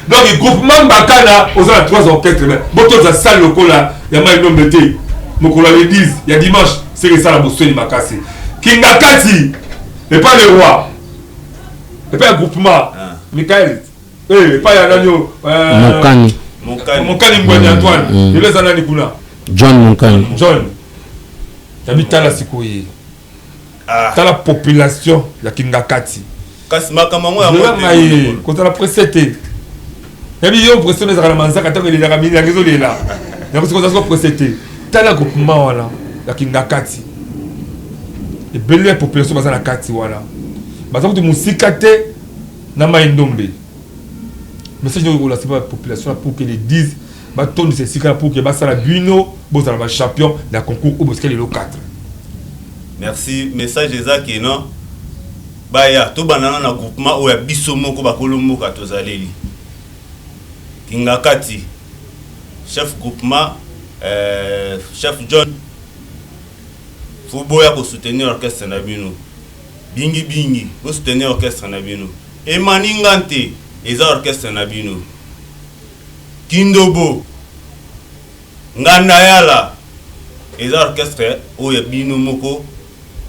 Donc groupement mbakana oza na trois orchestres, mais botoza salle lokola ya mai ndombe te. Mokolo ya le 10 ya dimanche seke esala bosweni makasi. Kingakati epa le roi, epa ya groupement Michael, epa ya nani oyo?
Mokani.
Mokani Ngwani Antoine. Lelo eza nani kuna?
John Mokani.
John yabi. Tala sikoye, tala population ya Kingakati.
Kasi makambo yango yango
ngai kozala presse te. Yabi yo presse ezalaka na manzaka ntango elelaka mingi, ezolela yango. Sikoyo oza presse te. Tala groupement wana ya Kingakati, ebele ya population baza na kati wana, baza kutu mosika te na mai ndombe. Message oyo kolasa ba population pour que les 10 batondisa esika, pour que basala bino bozala bachampion na concours oyo bosika lelo 4.
Merci. Message eza ke non, baya tobandana na groupement oyo ya biso moko, bakolo mboka tozaleli Kingakati, chef groupement, chef John, fo boya kosoutenir orchestre na bino bingi bingi, bosoutenir orchestre na bino. Emaninga nte eza orchestre na bino. Kindobo, Nganda Yala eza orchestre oyo ya bino moko,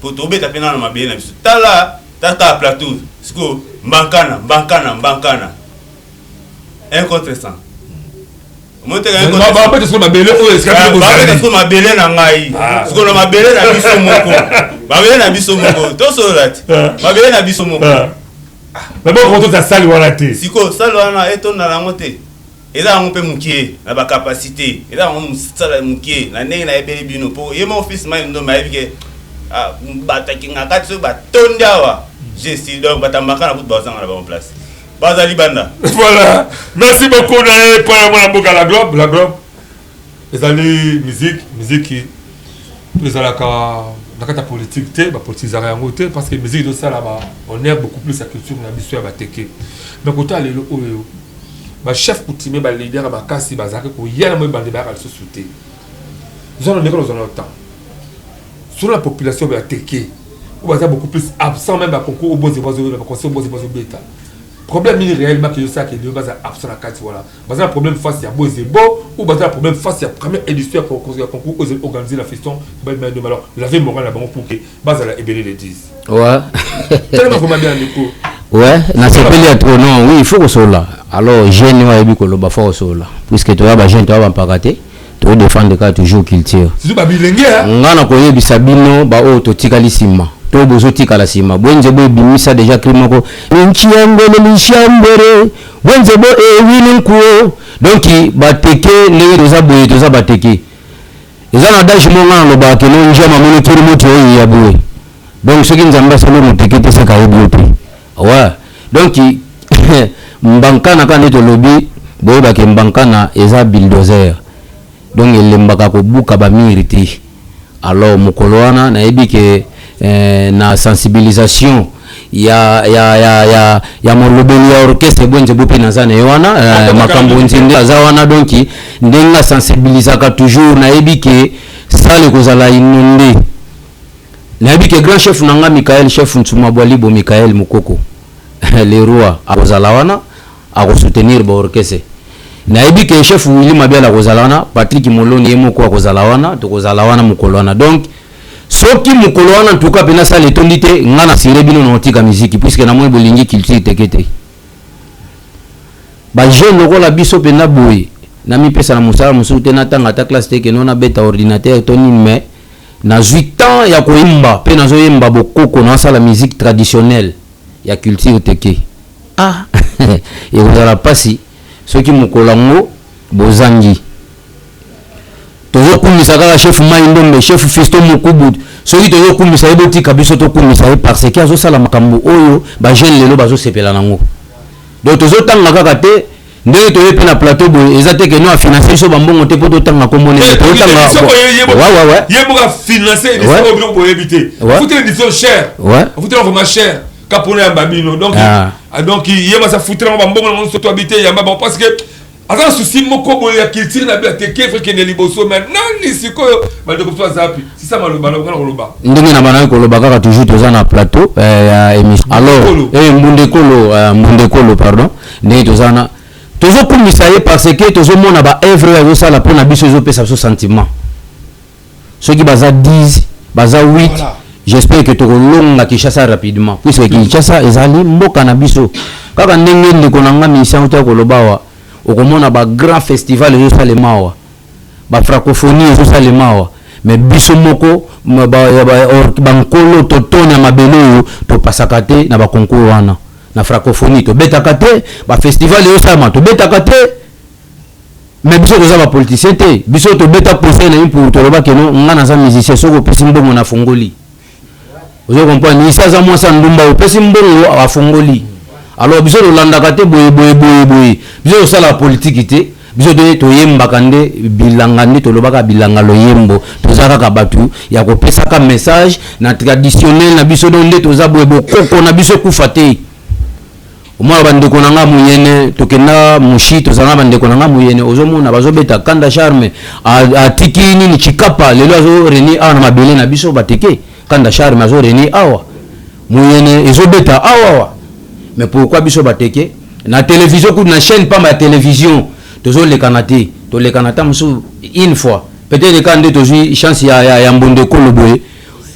po tobeta mpe nana mabele na biso. Tala tata plateau sikoyo, mbankana mbankana mbankana, 1 contre 100.
Babeta sikoyo mabele oyo esika bino
babeta
bozali.
Sikoyo mabele na ngai, sikoyo na mabele na biso moko, mabele na biso moko, tosolola ti mabele na biso moko.
Mais bon, kotoza salle wana te.
Sikoyo salle wana etonda nango te, eza yango mpe mokie na bacapacité, eza yango mosala mokie na ndenge nayebeli bino, mpo ye moko fils Mai Ndombe ayebi ke bato akinga kati soki batondi awa gesti. Donc batambaka na kutu bazanga na bango place, baza libanda.
Voilà, merci beaucoup na ye mpo ya mwana mboka la globe. La globe ezali musique. Musique ezalaka na kati ya politique te, bapolitisaka yango te, parce que musique ezosala ba honneur beaucoup plus ya culture na biso ya bateke. Mais kotala lelo oyo, bachef coutumier, baleader ya makasi bazalaki koya na moi bande, bayaka lisusu te. Zwana ndenge ozwa na temps sur la population ya teke oyo baza beaucoup plus absent, même baconcours oyo boze bazoyeba, baconcert oyo boze bazobeta. Problème nini réellement ke yosalaka elio baza absent na kati wana? Baza na problème face ya Bozebo ou baza na problème face ya première édition ya concours, ya concours oyo ezali organiser la fiston Balima? Alors lave moral na bango pour que bazala ebele le 10. Tellement vraiment bien, ndeko.
Ouais, nasepeli ya trop. Non, oui, il faut kosolola. Alors jeune oyo ayebi koloba, faut kosolola, puisque toya bajeune, toya bampaka te, todéfendre kaka toujours culture.
Surtout babilenge, hein?
Nga na koyebisa bino baoyo totikali nsima to bozotikala nsima, Bwenzebo ebimisa déjà cri moko linchiangele linchiambere Bwenzebo ewini nkuo. Donc bateke ndenge toza boye, toza bateke. Eza na adage mo nga nalobaka keno njama moni kiri moti oyo ya boye. Donc soki Nzambe asali moteke te, seka ayebi yo te. Ouais, donc mbankana kaka nde tolobi, boyebake mbankana eza bulldozer, donc elembaka kobuka bamiri te. Alors mokolo wana nayebi ke na sensibilisation ya molobeli ya orchestre Bwenze mpe naza na ye wana, makambo nzende aza wana. Donc ndenge asensibilisaka toujours, nayebi ke salle ekozala inondé. Nayebi ke grand chef na nga Michael, chef Ntsuma Bwalibo Michael Mokoko le roi, akozala wana, akosoutenir baorchestre. Nayebi ke chef Willy Mabiala akozala wana, Patrick Moloni ye moko akozala wana, tokozala wana mokolo wana. Donc soki mokolo wana en tout cas pena salle etondi te, nga na sire bino na otika miziki puisque namoni bolingi culture teke te. Ba jeunes lokola biso pena boye, namipesa na mosala mosusu te, natanga ata classe te ke no nabeta ordinateur to nini, mais nazwi temps ya koyemba pe nazoyemba bokoko, nasala musique traditionnelle ya culture teke. Ah ekozala pasi soki mokolo yango bozangi. Tozokumisa kaka chef Mai Ndombe, chef Fiston Mukubu. Soki tozokumisa ye, botika biso tokumisa ye parce que azosala makambo oyo ba jeunes lelo bazosepela nango. Donc tozotanga kaka te ndenge toye mpe na plateau boye, eza te ke no afinanse biso bambongo te mpo totanga kombo nene, tozotanga.
Ouais. Ye moko afinanse édition oyo biloko boyebi te. Afutela édition cher. Afutela vraiment cher. Kapona yamba bino. Donc donc ye masa futela ngo bambongo nango soto habité yamba bango parce que aza na souci moko boye ya culture na biso teke frère kende liboso. Mais nani sikoyo bandeko biso aza wapi? Sisa maloba na koloba.
Ndenge na banaki koloba kaka toujours toza na plateau ya émission. Alors Mbundekolo, Mbundekolo pardon, ndenge toza na tozokumisa ye parce que tozomona ba œuvre oyo azosala mpona biso, ezopesa biso sentiment. Soki baza 10, baza 8, voilà. J'espère que tokolonga Kinshasa rapidement puisque Kinshasa ezali mboka na biso. Kaka ndenge ndeko na nga musicien auti koloba awa, okomona ba grand festival ezosalema awa, ba francophonie ezosalema awa, mais biso moko bankolo totone ya mabele oyo topasaka te na baconcours wana. Na francophonie tobetaka te, bafestival ezosalema tobetaka te. Mais biso toza bapoliticien te, biso tobeta conseil na ye mpo toloba keno nga naza musicien, soki opesi mbongo na fongoli, ozo comprendre? Isi aza mwasi ya ndumba, opesi mbongo afongoli. Alors biso tolandaka te boye boye boye boye, biso tosalaka politiki te, biso te toyembaka nde bilanga, nde tolobaka bilanga loyembo. Toza kaka bato ya kopesaka message na traditionnel na biso. Donc nde toza boye, bokoko na biso ekufa te. Omona bandeko na nga moyene, tokenda mushi, tozala na bandeko na nga moyene, ozomona bazobeta kanda charme, atiki nini chikapa lelo azo reni awa na mabele na biso bateke. Kanda charme azo reni awa, moyene ezobeta awa awa. Mais pourquoi biso bateke na télévision kutu, na chaîne pamba ya télévision tozolekana te? Tolekana ata mosusu une fois peut-être ka nde tozwi chance ya Mbondekolo boye.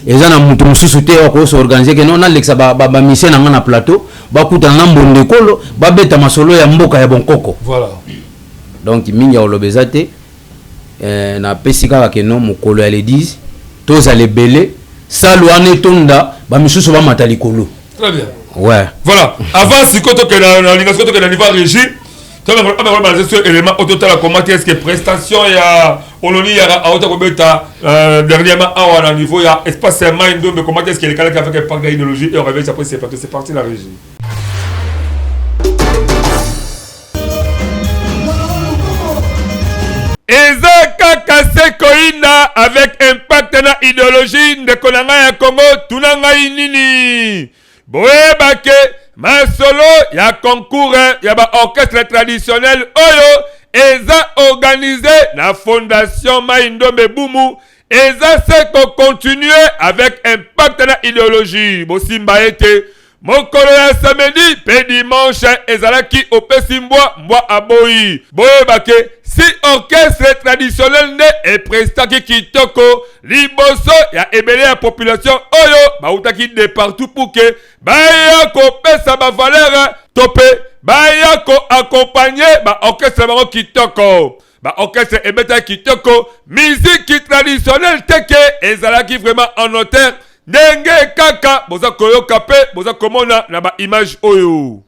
Eza na moto mosusu te akosorganize ke non, nalekisa bamusicien na nga na plateau, bakutana na Mbondekolo, babeta masolo ya mboka ya bonkoko. Donc mingi ya koloba eza te. Napesi kaka ke non, mokolo ya le 10 tozala ebele, salle wana etonda, bamisusu bamata likolo.
Très bien.
Ouais.
Voilà. Avant sikoyo tokende na linga, sikoyo tokende na niveau ya régie, tobalase so élément oyo totala comment est ce que prestation ya Oloni Yara auta kobeta dernièrement awa na niveau ya espace ya Mai Ndombe, comment est ce que elekalaki avec impact ya idéologie. Et on revient après. C'est parti, c'est parti, la régie. Eza kaka se koyinda avec impact na idéologie. Ndeko na ngai ya Congo, tuna ngai nini? Boyebake masolo ya concours ya baorchestre traditionnel oyo eza organisé na fondation Mai Ndombe Bumu eza se kocontinue avec impact na idéologie. Bosimba ete mokolo ya samedi mpe dimanche ezalaki opesi mbwa, mbwa aboyi. Boyebake si orchestre traditionnel nde eprestaki kitoko liboso ya ebele ya population oyo bautaki de partout pour ke baya kopesa bavaleur to mpe baya koaccompagne baorchestre bango kitoko. Baorchestre ebetaki kitoko musique traditionnelle teke, ezalaki vraiment en hauteur ndenge kaka boza koyoka mpe boza komona na baimage oyo.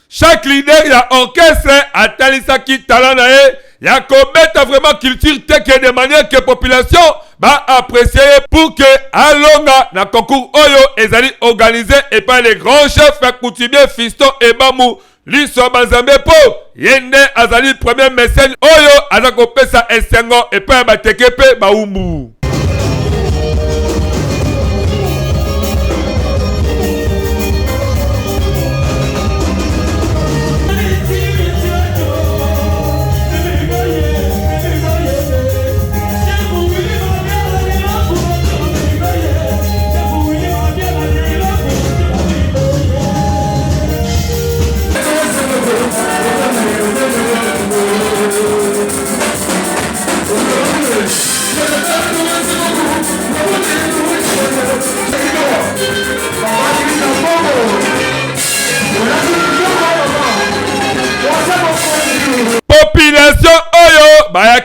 Chaque leader ya orchestre atalisaki talent na ye ya kobeta vraiment culture teke de manière que population ba apprécier ye pour que alonga na concours oyo ezali organisé epai le grand chef coutumier Fiston Ebamu Liso ya Banzambe, mpo ye nde azali premier mécène oyo aza kopesa esengo epai ya bateke mpe baumbu.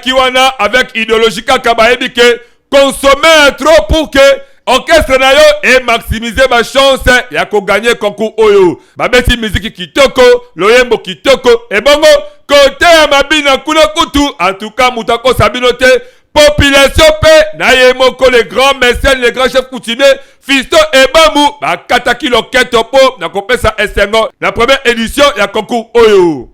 Bayaki wana avec idéologie kaka bayebi ke consommer trop pour que orchestre na yo e maximiser ba chance ya ko gagner concours oyo. Babeti miziki kitoko, loyembo kitoko, ebongo kote ya mabina kuna kutu en tout cas moto akosa bino te. Population pe na ye moko le grand mécène, le grand chef coutumier Fiston Ebamu bakataki loketo po na kopesa esengo na première édition ya concours oyo.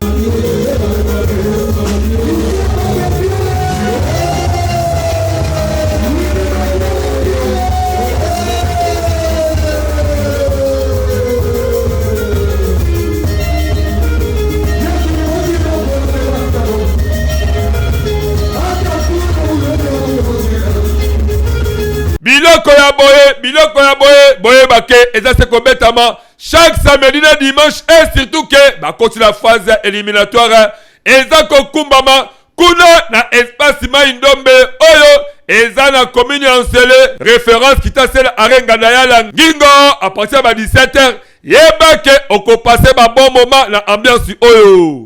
Biloko ya boye, biloko ya boye, boyeba ke eza se kobetama chaque samedi na dimanche et surtout ke bakoti na phase éliminatoire eza kokumbama kuna na espace Mai Ndombe oyo eza na commune ya Nsele, référence Kitasela arrêt Ngandayala Ngingo à partir ya ba 17h. Yeba ke oko passer ba bon moment na ambiance oyo.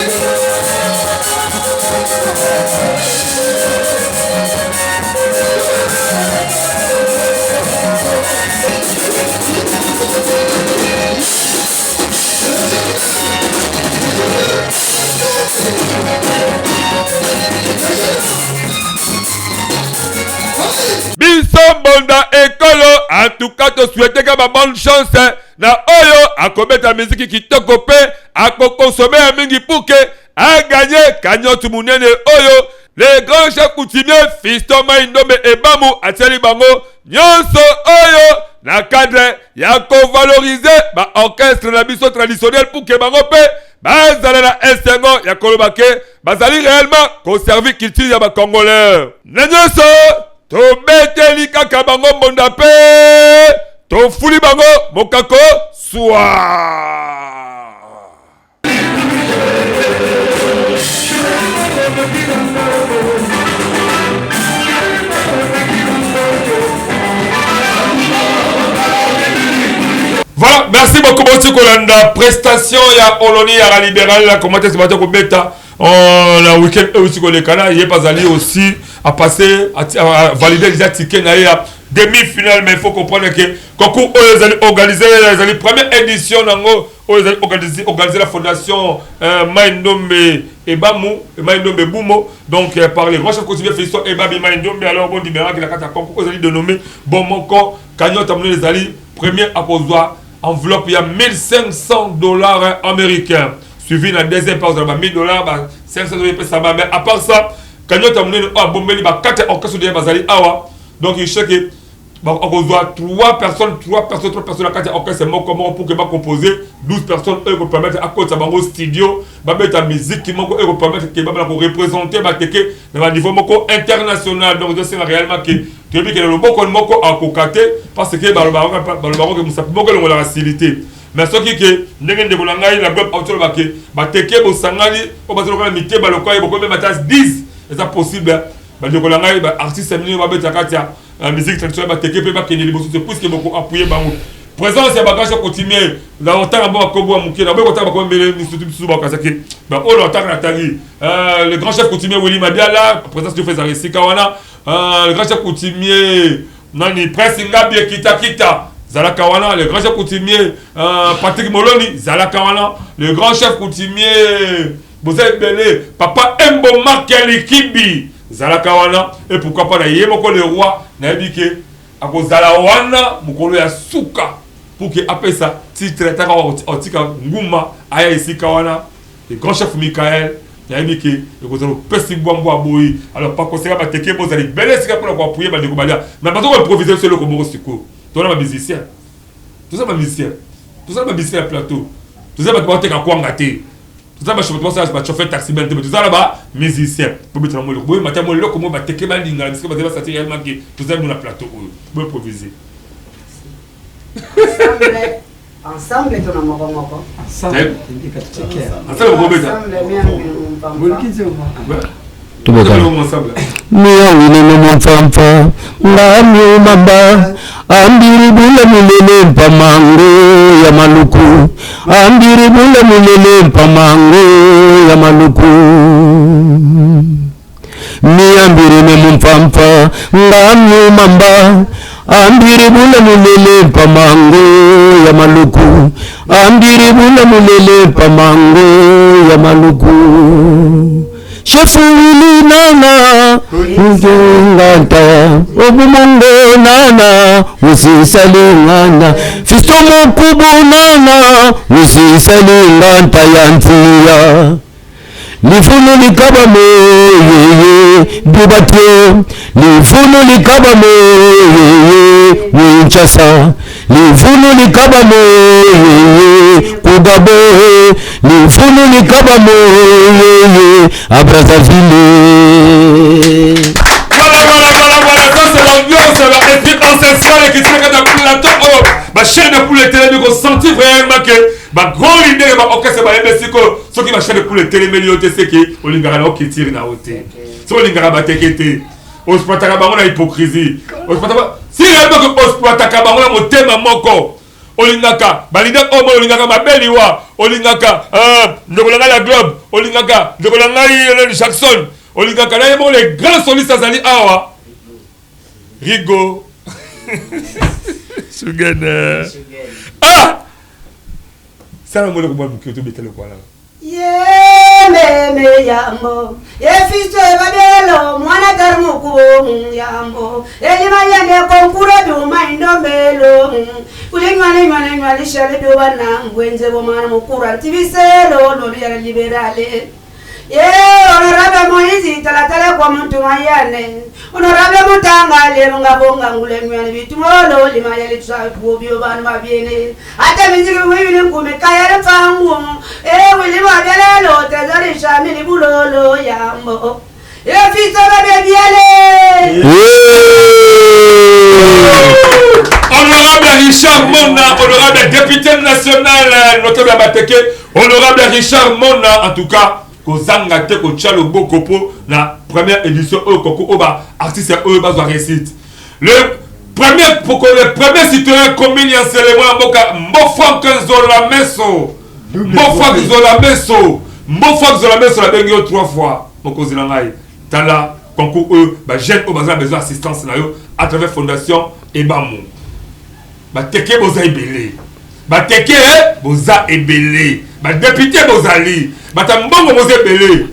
Biso mbonda ekolo en tout cas to souhaiter ka ba bonne chance na oyo akobeta miziki kitoko mpe akokonsome ya mingi pour que aganye cagnotte monene oyo le grand chef coutumier Fiston Maïndombe Ebamu atieli bango nyonso oyo na cadre ya kovalorize ba orchestre na biso traditionnel pour que bango mpe bazala na esengo ya koloba ke bazali réellement koservi culture ya bacongolais na nyonso. Tobeteli kaka bango mbonda mpe tofuli bango mokako swa. Voilà, merci beaucoup Boti Kolanda. Prestation ya Oloni ya libéral, comment est-ce que tu Oh, na week-end euti koleka na ye bazali aussi a passer a valider déjà ticket na ye ya demi-finale, mais il faut comprendre que concours oyo ezali organisé, ezali première édition nango oyo ezali organisé la fondation Mai Ndombe Ebamu, Mai Ndombe Bumo, donc par les grands chefs coutumiers Fiston Ebabi Mai Ndombe. Alors bon dimeraki na kati ya concours oyo ezali dénommé bon moko cagnotte monene ezali premier akozwa enveloppe ya 1500 $ américains, suivi na deuxième part ba 1000 $, ba 500 $ epesama. Mais à part ça, cagnotte monene oyo abombeli bakati ya orchestre de bazali awa, donc il sait que akozwa 3 personnes, 3 personnes, 3 personnes na kati ya orchestre moko moko pour que bacompose 12 personnes oyo ekopermettre akotisa bango studio, babeta musique moko oyo ekopermettre ke babana koreprésenter bateke na baniveau moko international. Donc ezosenga réellement ke toyebi ke na loboko moko akoka te, parce que balobaka ke mosapi moko elongolaka sili te. Mais soki ke ndenge ndeko na ngai na bloc auti ke bateke bosangani oyo bazoloka na mitema lokola ye bokomi ata 10, eza possible. Bandeko na ngai baartiste mingi babeta kati ya musique traditionnelle bateke mpe bakende liboso te, puisque boko appuyer bango. Présence ya bagage coutumier na otanga mbo bakombo ya moke na boye kotanga bakombo mbele misusu misusu bakasaki baoyo otanga na tangi le grand chef coutumier Willy Madiala, présence du fezaka esika wana, le grand chef coutumier nani Prince Ngabi Kitakita zalaka wana, le grand chef coutumier Patrick Moloni zalaka wana, le grand chef coutumier boza ebele, papa Embo Mark Likibi zalaka wana, et pourquoi pas na ye moko le roi. Nayebi ke akozala wana mokolo ya suka pour ke apesa titre taka otika nguma aya esika wana, le grand chef Michael. Nayebi ke ekozala opesi bwambo ya boyi. Alors pakoseka bateke bozala ebele esika mpona koappuyer bandeko balia, mais bazo koimprovise biso eloko moko. Sikoyo toza bamusicien, toza bamusicien, toza bamusicien ya plateau, toza bato bateka kwanga te, toza basala bachauffeur taximan te, toza na bamusicien. Bobetela mo eloko, boyeba ta mo eloko mo bateke balingana bisika bazali basati réellement ke toza bino na plateau oyo boimprovise.
Ensemble to na moko moko?
Ensemble bokobeta.
Miyawinene mumpampa ngami mamba ambiri bula mulele mpamango ya maluku ambiri bula mulele mpamango ya maluku. Miambiri mumpampa ngamyumamba ambiri bula mulele pamango ya maluku ambiri bula mulele pamango ya maluku Chef Willy nana ngata obumongo nana usisalingana Fisto mukubu nana usisalinganta ya ntia lifunu likaba meyeye dubate lifunu likaba meyeye winchasa lifunu likaba meyeye kugabohe lifunu likaba meyeye abrazzaville.
Voilà, voilà, voilà, voilà, ça c'est l'ambiance, l'esprit ancestral qui tient dans plateau. Oh, ma chair de poule etelemi kosentir vraiment que ba grand leader ya ba orchestre bayembe sikoyo soki ba chair de poule etelemeli yo te seke olingaka na okitiri na yo te soki olingaka bateke te oexploitaka bango na hypocrisie si réellement que oexploitaka bango na motema moko olingaka ba leader oyo moi olingaka mabe liwa olingaka ndeko na ngai la globe olingaka ndeko na ngai Jackson olingaka na ye moko le grand soliste azali awa Rigo Sugene ah sala moloko mwa moke tobeta lokwala
Ye meme yambo ye fisto babelo mwana tarmukubo yambo elima yende konkure duma indombelo kuli nywani nywani nywani shale duba na ngwenze bo mwana mukura tibiselo lolu ya liberale ye honorable Moizi talatala kwa muntu mayane honorable Mutanga lelo ngabonga ngule nywani bitumolo lima yali tsa kubyo banu babyene ate miziki wibili nkume kayale mfangu e wili babelelo tezali shamili bulolo yambo ye fisto babe biele.
Honorable Richard Mona, honorable député national, notable Bateke, honorable Richard Mona, en tout cas, kozanga te kotia loboko mpo na première édition oyo koko oyo ba artiste oyo bazwa réussite. Le premier citoyen commune ya Nsele mwana mboka Mbo Frank Nzola Meso. Mbo Frank Nzola Meso. Mbo Frank Nzola Meso nabengi yo 3 fois mokonzi na ngai. Tala concours oyo ba jeune oyo baza na besoin assistance na yo à travers fondation Ebamu. Bateke boza ebele. Bateke boza ebele. Ba député bozali. Bata mbongo boza ebele.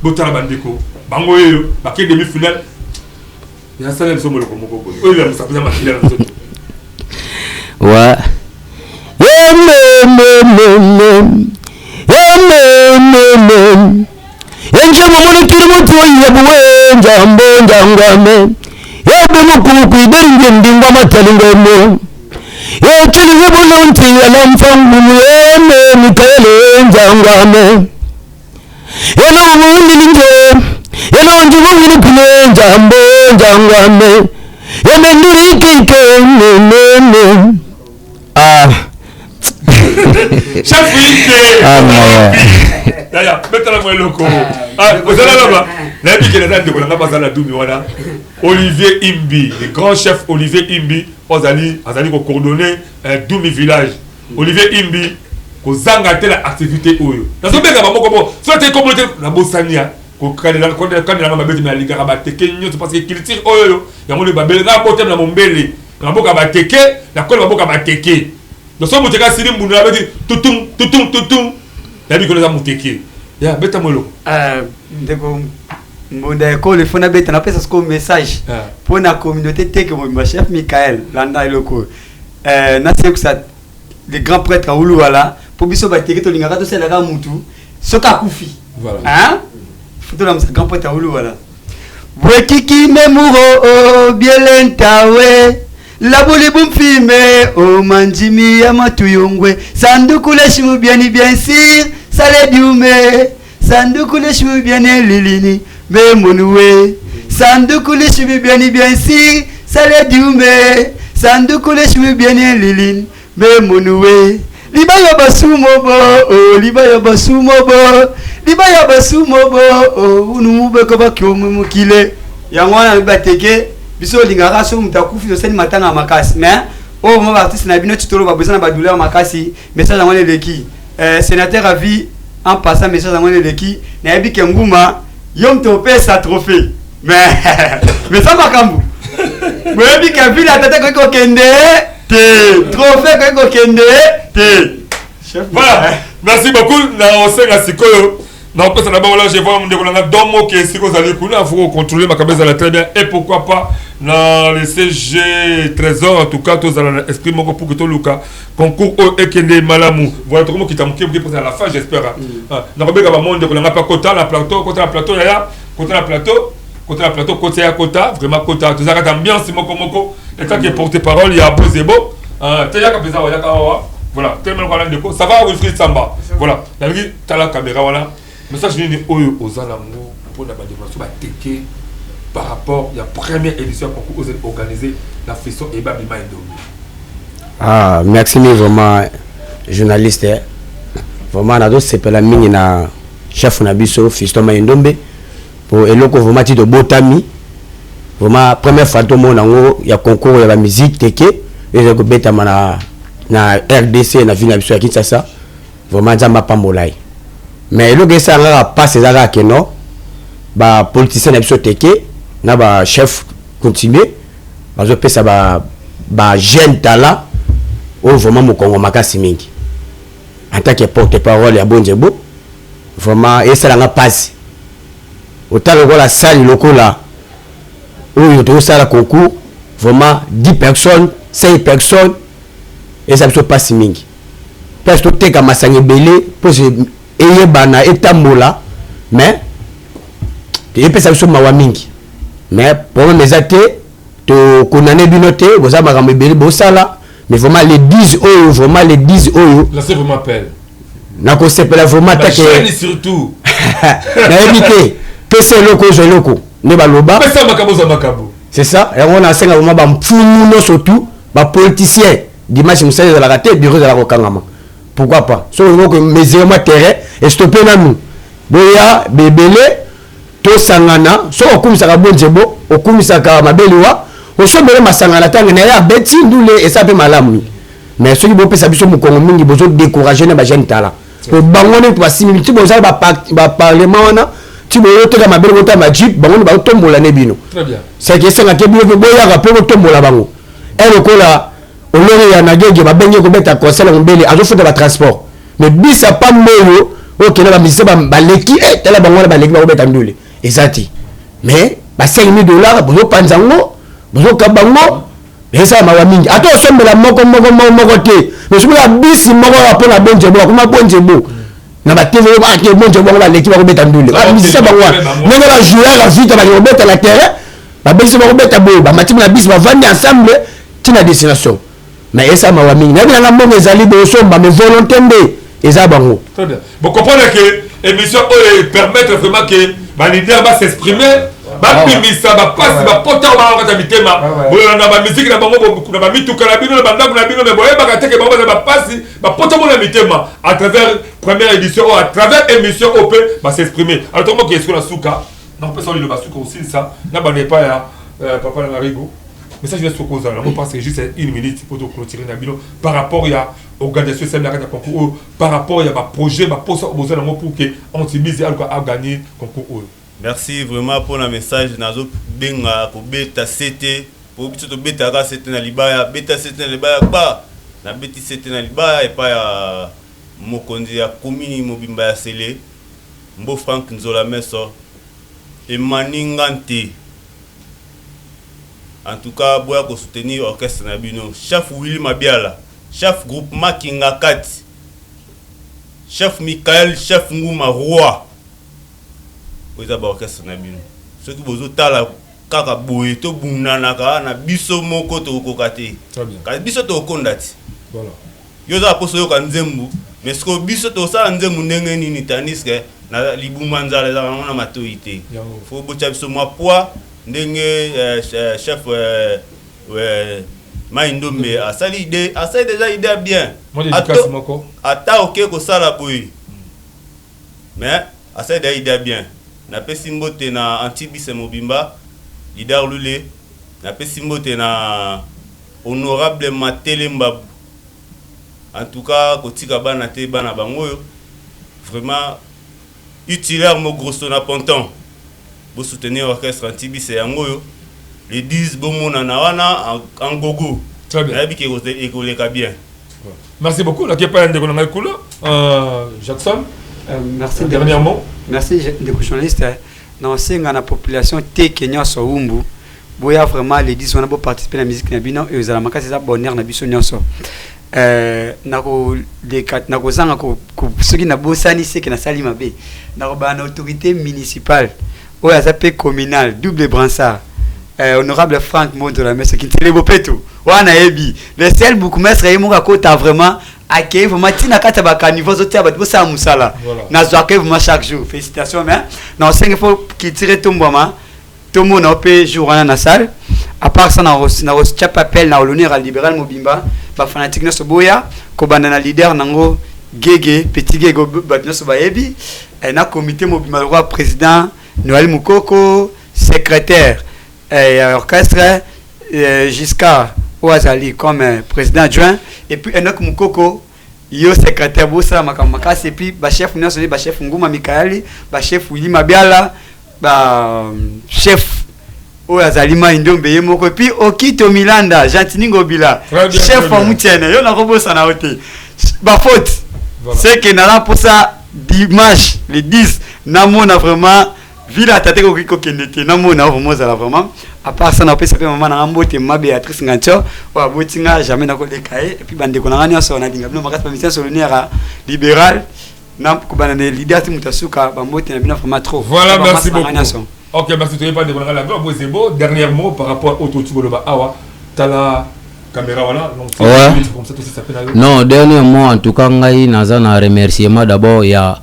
Botala bandeko. Bango oyo bake demi finale. Ya sala biso moloko moko boye. Oyo ya musapi na makila na nzoto.
Wa ememememe emememe enje momonekili mutu oyiyabuwe njambo njangwame yebumukuku iberinge ndingwa matalingwemo yechilize bulunti yalamfangumu yeme mikaele njangwame yenuwumilinje yenonjibuwilikune njambo njangwame yemendurikike nemene ah.
Chef Ike.
Ah, mais.
Yaya, betala mwa eloko. Ah, ozala loba. Nayebi ke naza ndeko na nga bazala dumi wana. Olivier Imbi, le grand chef Olivier Imbi, ozali azali ko coordonner Dumi village. Olivier Imbi kozanga te la activité oyo. Nazobenga ba moko moko. Soki te kombo te na bosania. Kokanela kokanela mabe te mais alingaka bateke nyonso parce que culture oyo oyo yango nde babele na bote na mombele. Na boka bateke, na kola baboka bateke. Donc soki moteke asili mbunda na beti tutum tutum tutum. Nayebi kono eza moteke. Ya beta moloko.
Ndeko mbunda ekolo ifo nabeta napesa sikoyo message mpo na communauté teke mobimba chef Michael landa eloko nasekusa le grand prêtre Auluwala mpo biso bateke tolingaka tosalaka mutu soki akufi.
Voilà.
Hein? Faut grand prêtre Auluwala. Bwekiki memuro bielentawe labuli bumfime o manjimi ya matuyongwe sanduku leshimu bieni bien sûr sale diume sanduku leshimu bieni lilini memonuwe sanduku leshimu bieni bien sûr sale diume sanduku leshimu bieni lilini memonuwe libaya basumo bo oh, libaya basumo bo libaya basumo bo oh, unumubeko bakyomumukile yango wana bateke biso olingaka so moto akufi tosali matanga ya makasi mais oyo mo baartiste na bino titolo baboza na badouleur makasi message yango wana eleki. Sénateur à vie en passant message yango wana eleki nayebi ke nguma yo moto opesa trophée. Mais mais ça makambo. Boyebi ke ville ya tata ekoki kokende te. Trophée ekoki kokende te.
Chef Voilà. Merci beaucoup. Na osenga sikoyo. Na opesa na bango là je vois ndeko na nga Don Moke esika ozali kuna faut contrôler makambo ezala très bien et pourquoi pas na le CG Trésor en tout cas tozala na esprit moko pour que toluka concours oyo ekende malamu. Voilà tokomo kita moke moke pour la fin j'espère. Ah, nakobenga ba monde ndeko na nga pa kota na plateau kota na plateau yaya kota na plateau kota na plateau kota ya kota vraiment kota toza kata ambiance moko moko en tant que porte parole ya Bozebo te yaka mpenza yaka awa voilà tellement wana ndeko ça va Wilfried Samba voilà nalingi tala caméra wana message nini oyo oza nango mpona bandeko na biso bateke par rapport ya première édition ya concours ozali organisé na Fiston Ebabi Maï-Ndombe.
Ah, merci mingi vraiment journaliste eh. Vraiment nazosepela mingi na chef na biso Fiston Maï-Ndombe po eloko vraiment ti tobotami vraiment première fois tomona yango ya concours ya bamusique teke ezali kobetama na, na RDC na ville na biso ya Kinshasa. Vraiment Nzambe apambola ye. Mais eloko esala kaka passe eza kaka ke non ba politiciens na biso teke na ba chef coutumier bazopesa ba ba jeune talent oyo vraiment mokongo makasi mingi en tant que porte parole ya Bonzebo vraiment esala nga pasi otala lokola sali lokola oyo tozosala concours vraiment 10 personnes 5 personnes eza biso pasi mingi place toteka masanga ebele mpo eyebana etambola mais epesa biso mawa mingi mais problème eza te tokondane bino te boza makambo ebele bosala mais vraiment les 10 oyo vraiment les 10 oyo
Lancez vraiment appel.
Nakosepela vraiment
atake surtout
nayebi te pesa eloko ozwa eloko nde baloba
pesa makambo ozwa makambo.
C'est ça yango nasenga vraiment bamfumu nyonso tout bapoliticien dimanche mosala ezalaka te bureau ezalaka kokangama pourquoi pas soki olingi komesure mwa terrain estope nanu boya bebele tosangana soki okumisaka bonzebo okumisaka mabeliwa osombele masanga na ntango na ye abeti ndule esa mpe malamu mais soki bopesa biso mokongo mingi bozo décourager na bajeune talent po bango nde basimbi ti bozala baparlement wana ti boyoteka mabele botala bajeep bango nde baotombola ne bino seke esengaki bino mpe boyaka mpe botombola bango e lokola olori ya nagege babengi kobeta concert ya mobele azofuta batransport mais bisa pamba oyo okende bamusicien baleki e tala bango wana baleki bakobeta ndule eza te mais ba 5000 dollars bozopanza yango bozokaba yango ezala mawa mingi ata osombela moko moko moko moko te mais soki bisi moko kaka mpona bonjebo akoma bonjebo na batv oyo ake bonjebo bango baleki bakobeta ndule bamusicien bango wana ndenge bajoueur vita bakende kobeta na terrain babengisi bakobeta boye bamati na bisi bavandi ensemble ntina destination mais esa mawa mingi nayebi nanga mbongo ezali bosomba mais volonté nde eza bango.
Très bien. Vous comprenez que émission oyo permettre vraiment que ba leader ba s'exprimer babimisa bapasi bapota oyo bango kati ya mitema bolanda bamiziki na bango na bamituka na bino na bandako na bino me boyebaka te ke bango baza bapasi bapota mona mitema à travers première édition oyo à travers émission oyo mpe bas'exprimer. Alors tokomoki esiko na suka nakopesa liloba suka kosilisa na bando epai ya papa na Rigo message nyonso kozala yango parce que juste une minute po toclôturer na bino par rapport ya organisation esali na kati ya concours oyo par rapport ya baprojet baposa oyo boza nango pour que Antibise aluka agagner concours oyo.
Merci vraiment pour la message nazobenga kobeta sete po biso tobetaka sete na libaya beta sete na libaya kpa nabeti sete na libaya epai ya mokonzi ya komini mobimba ya Sele Mbo Frank Nzola Meso emani nga nte en tout cas boya ko soutenir orchestre na bino chef Willy Mabiala chef groupement Kingakati chef Michael chef Nguma roi oyo eza ba orchestre na bino soki bozotala kaka boye tobundanaka na biso moko tokokoka te kasi biso tokokonda ti yo oza na mposa oyoka nzembo mais sikoyo biso tosala nzembo ndenge nini tandis que na libuma nzala ezalaka nango na matoi te fo botya biso mwa poids ndenge chef Mai Ndombe asali idée asali déjà idée ya bien ata oke kosala boye mais asali déjà idée ya bien. Napesi mbote na Antibise mobimba leader Lule, napesi mbote na honorable Matele Mbabu en tout cas kotika bana te bana bango oyo vraiment utilaire mogrosso na ponton. Bo soutenir orchestre Antibise yango oyo. Le 10 bomonana wana en gogo.
Très bien.
Nayebi ke ekoleka bien.
Merci beaucoup. La kepa ya ndeko na ngai kuna Jackson.
Merci.
Dernier mot.
Merci ndeko journaliste. Na osenga na population teke nyonso Humbu boya vraiment le 10 wana bo participer na musique na bino et ezala makasi, eza bonheur na biso nyonso. Nakoleka nakozanga soki nabosani seke nasali mabe. Nakobala na autorité municipale oyo aza mpe communal double brassard, honorable Frank Mondola Meso Kintele Bopeto wana nayebi le seul bourgmestre ye moko akota vraiment akei vraiment ntina kati ya bacaniveau azotia bato bosala mosala. Nazwaka ye vraiment chaque jour, félicitations. Mais na osenge fo culture etombwama, tomona mpe jour wana na salle. À part ça, nakotia mpe appel na olonera libéral mobimba, bafanatique nyonso boya, kobanda na leader nango Gege Petit Gege, bato nyonso bayebi, na comité mobimba lokola président Noël Mukoko, secrétaire ya orchestre Giscard oyo azali comme président adjoint, et puis Enoch Mukoko yo secrétaire, bosala makambo makasi. Et puis bachef nyonso, bachef Nguma Mikaeli, bachef Willy Mabiala, bachef oyo azali Mai Ndombe ye moko, et puis Okito Milanda Gentini Ngobila, chef wa Mutiene, yo nakobosana yo te. Bafaute c'est que naza mposa dimanche le 10 namona vraiment ville ata te koki kokende te, namona vraiment ozala vraiment. À part ça, napesa mpe mama nanga mbote, mama Béatrice Ngantio oyo aboti nga, jamais nakoleka ye. Et puis bandeko nanga nyonso, nalinga bino makasi, bamusicien solonnaire libéral na kobanda na leader ti moto asuka, bambote na bino vraiment trop.
Voilà, merci beaucoup. Ok, merci. Toyeba ndeko nanga la Bozembo, dernier mot par rapport au totu koloba awa tala caméra wana. Donc
ouais.
Comme ça tout ça s'appelle.
Non, dernier mot, en tout cas ngai naza na remerciement d'abord ya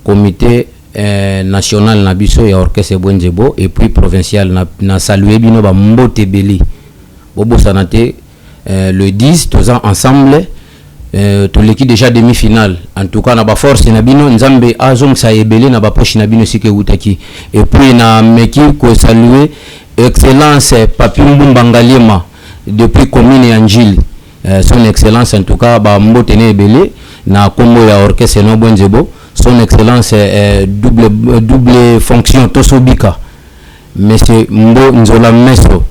comité national na biso ya orchestre Bwenzebo et puis provincial na saluer bino, ba mbote ebele. Bobosana te le 10 toza ensemble. Toleki déjà demi-finale. En tout cas na baforce na bino, Nzambe azongisa ebele na bapoche na bino esika eutaki. Et puis na meki kosaluer excellence Papi Mbumba Ngaliema depuis commune ya Njili. Son excellence, en tout cas bambote na ebele na kombo ya orchestre no Bwenzebo. Son excellence double fonction Tosobika, monsieur Mbo Nzola Meso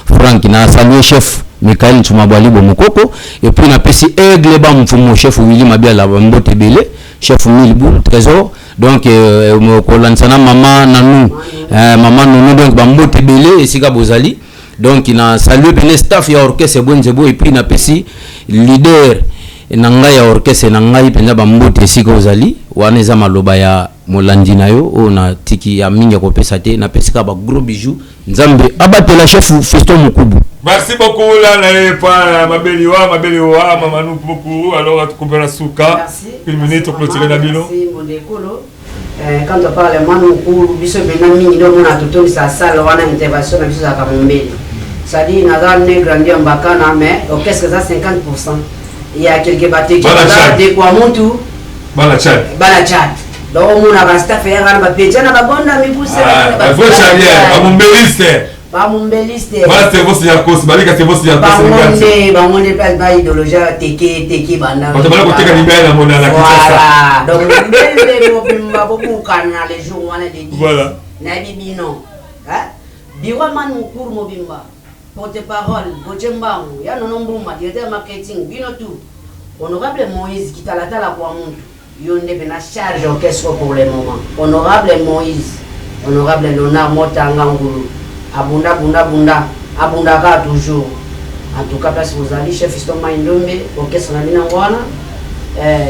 Frank, na saluer chef Michael Ntsumabwali Bomokoko et puis napesi Aigle ba Mfumu, chef Willy Mabiala, bambote ebele, chef Milbu Trésor. Donc kolandisa na mama Nanu, mama Nunu, donc bambote ebele esika bozali. Donc na saluer pene staff ya orchestre Bwenzebo et puis napesi leader na ngai ya orchestre na ngai mpenza bambote esika ozali. Wana eza maloba ya molandi na yo oyo natiki ya mingi ya kopesa te. Napesi kaka bagros bijou, Nzambe abatela chef Fiston Mokubu.
Merci beaucoup. Là, na pa Mabeliwa, Mabeliwa, Mamanou beaucoup. Alors, tu suka. Une minute pour clôturer la bino.
Merci, Mondekolo. Quand on parle mwana mokulu, biso mpena mingi nde omona totondisa salle wana, intervention na biso ezalaka mombele, c'est-à-dire naza ne grandi ya mbakana, mais orchestre eza 50 ya quelque bateki ndeko ya mutu.
Bana Tchad.
Bana Tchad. Donc omona bastaff eyaka na bapetia na babonda mikuse.
Vrai Tchadien, bamombeliste.
Bamombeliste.
Bana cerveau ya kosi, balika cerveau ya kosi.
Bango nde place ba idéologie ya teke teke banda.
Bato bala koteka libaya na mona na Kinshasa.
Voilà, donc mbele mobimba bobukana le jour wana de 10.
Voilà.
Nayebi bino bureau mani mokuru mobimba, porte parole Gauthier Mbangu ya Nono Mbuma, directeur marketing, bino tout, honorable Moïse Kitalatala kwa muntu yo nde mpe na charge orchestre pour le moment, honorable Moïse, honorable Léonard Motanga Ngulu abunda bunda bunda abundaka toujours. En tout cas place bozali, chef Fiston Mai Ndombe, orchestre na bino yango wana,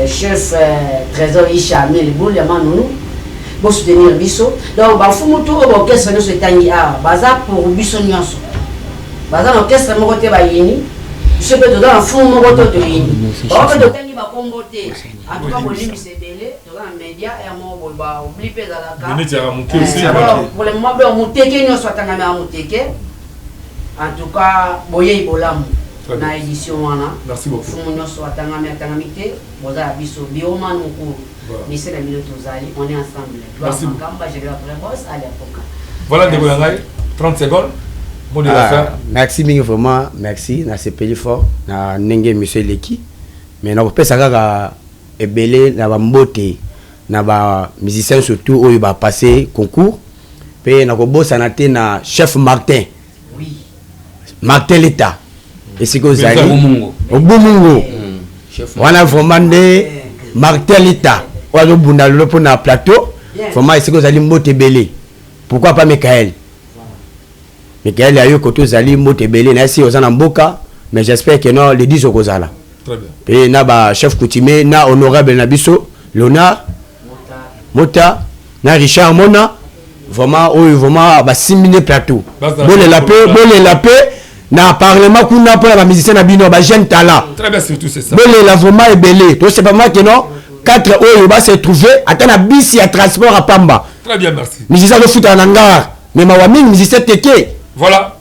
chef Trésor Isha Melboul ya Manunu, bosoutenir biso. Donc bafumu tu oyo baorchestre nyonso etangi awa baza pour biso nyonso, baza na orchestre moko te bayini biso, mpe toza na fumu moko to toyini bao mpe totangi bakombo te. En tout cas bolimbisa ebele, toza na média ya moko boye, baoubli mpe ezalaka.
Minute ya moke aussi.
Pour le moment donc moteke nyonso atangami ya moteke. En tout cas boyei bolamu na édition wana.
Merci beaucoup.
Fumu nyonso atangami atangami te, boza ya biso bioma mokulu mise na bino, tozali, on est ensemble.
Merci.
Makamba général Préboss ali apoka.
Voilà ndeko na ngai, 30 secondes, mot de la fin.
Merci mingi vraiment, merci, nasepeli fort na ndenge émission eleki, mais nakopesa kaka ebele na bambote na bamusicien surtout oyo bapasse concours. Mpe nakobosana te na chef Martin. Martin Leta esika ozali Obumungo wana vraiment nde Martin Leta oyo azobunda lelo mpo na plateau vraiment esika ozali mbote ebele. Pourquoi pas Michael? Michael ayo koto ozali mbote ebele na esi oza na mboka, mais j'espère que non, le 10 okozala. Mpe na ba chef coutumier na honorable na biso Léonard Mota na Richard Mona vraiment oyo vraiment basimbi nde plateau. Bolela mpe, bolela mpe na parlement kuna mpona bamusicien na bino, bajeune talent.
Très bien, surtout c'est ça.
Bolela vraiment ebele. Tosepa vraiment que non, 4 oyo base trouver ata na bisi ya transport ya pamba.
Très bien, merci.
Musicien azofutana na ngare, mais mawa mingi, musicien teke.
Voilà.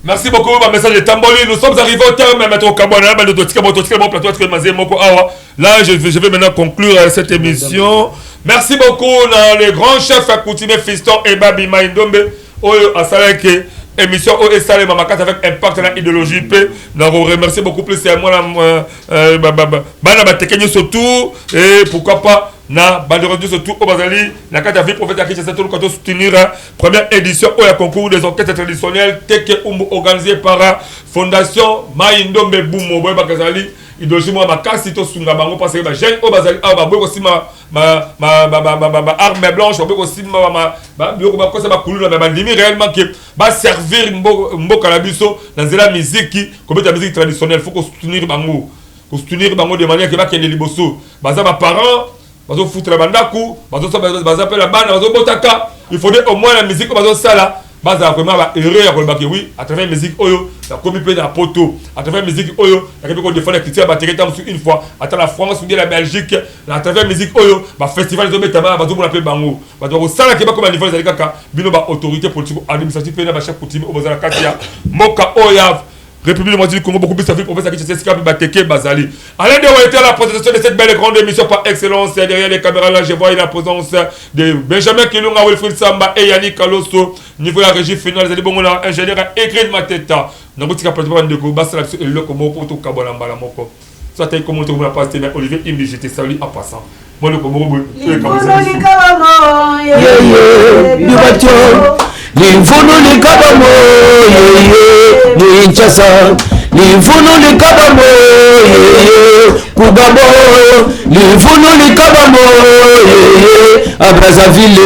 Merci beaucoup, ma message est tamboli. Nous sommes arrivés au terme, maître Kabwana, Là, je vais maintenant conclure cette émission. Merci beaucoup, le grand chef coutumier Fiston et Babi Maïndombe, oyo asalaki émission oyo esalema makasi avec impact na idéologie. Mpe na remercier beaucoup plus ya mwana bana bateke nyonso tout, et pourquoi pas na bandeko nyonso tout oyo bazali na kati ya ville prophète ya Kinshasa. Toluka tosoutenir première édition oyo ya concours des orchestres traditionnels Teke Umbu, organisé par Fondation Mai Ndombe Bumo. Boyebaka ezali idéologie moko makasi, tosunga bango parce que bajeune oyo bazali awa baboyi kosimba baarme blanche, baboyi kosimba biloko bakosa bakuluna, mais bandimi réellement ke baservir mboka na biso na nzela ya miziki, kobeta musique traditionnelle. Faut kosoutenir bango, kosoutenir bango de manière ke bakende liboso. Baza baparent, bazofutela bandako, baza mpe na bana bazobotaka. Il faudrait au moins na musique oyo bazosala bazala vraiment baheureux ya kolobaki oui, à travers musique oyo nakomi mpe na poto, à travers musique oyo nakomi kodefendre culture ya bateke. Ta mosusu une fois ata na France ou bien na Belgique, à travers musique oyo bafestival ezobetama, bazomona mpe bango bato bakosalaki bakoma niveau. Ezali kaka bino baautorité politique administrative mpe na bachef coutumier oyo bazala kati ya mboka oyo ya République démocratique du Congo, beaucoup plus la ville province Kinshasa, esika bateke bazali. Alain Dewa était à la présentation de cette belle et grande émission par excellence. Derrière les caméras, là, je vois la présence de Benjamin Kilunga, Wilfried Samba et Yannick Kaloso. Niveau de la régie finale, ezali bongo na ingénieur Egrid Mateta. Nabotika plateau ndeko basala biso eloko moko tokabwana mbala moko. Soit comment tu la passe, mais Olivier Imbi, je te salue en passant. Moi, le Congo,
Limvunu likabamo yeye Kinshasa, limvunu likabamo yeye Kugabo, limvunu likabamo yeye à Brazzaville.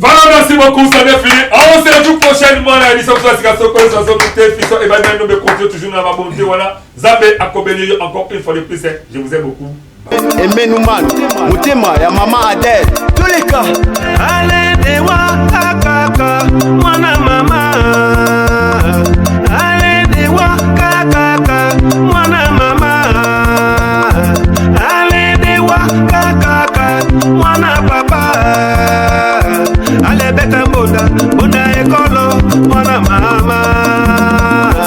Voilà, merci beaucoup, ça vient fini. On se retrouve prochainement à l'émission Classique à Soko, Fiston et Emmanuel nous continue toujours dans la bonté. Voilà, Nzambe akobénir encore une fois de plus. Je vous aime beaucoup.
Emenuman motema ya mama Adele toleka.
Aledewa akaka mwana.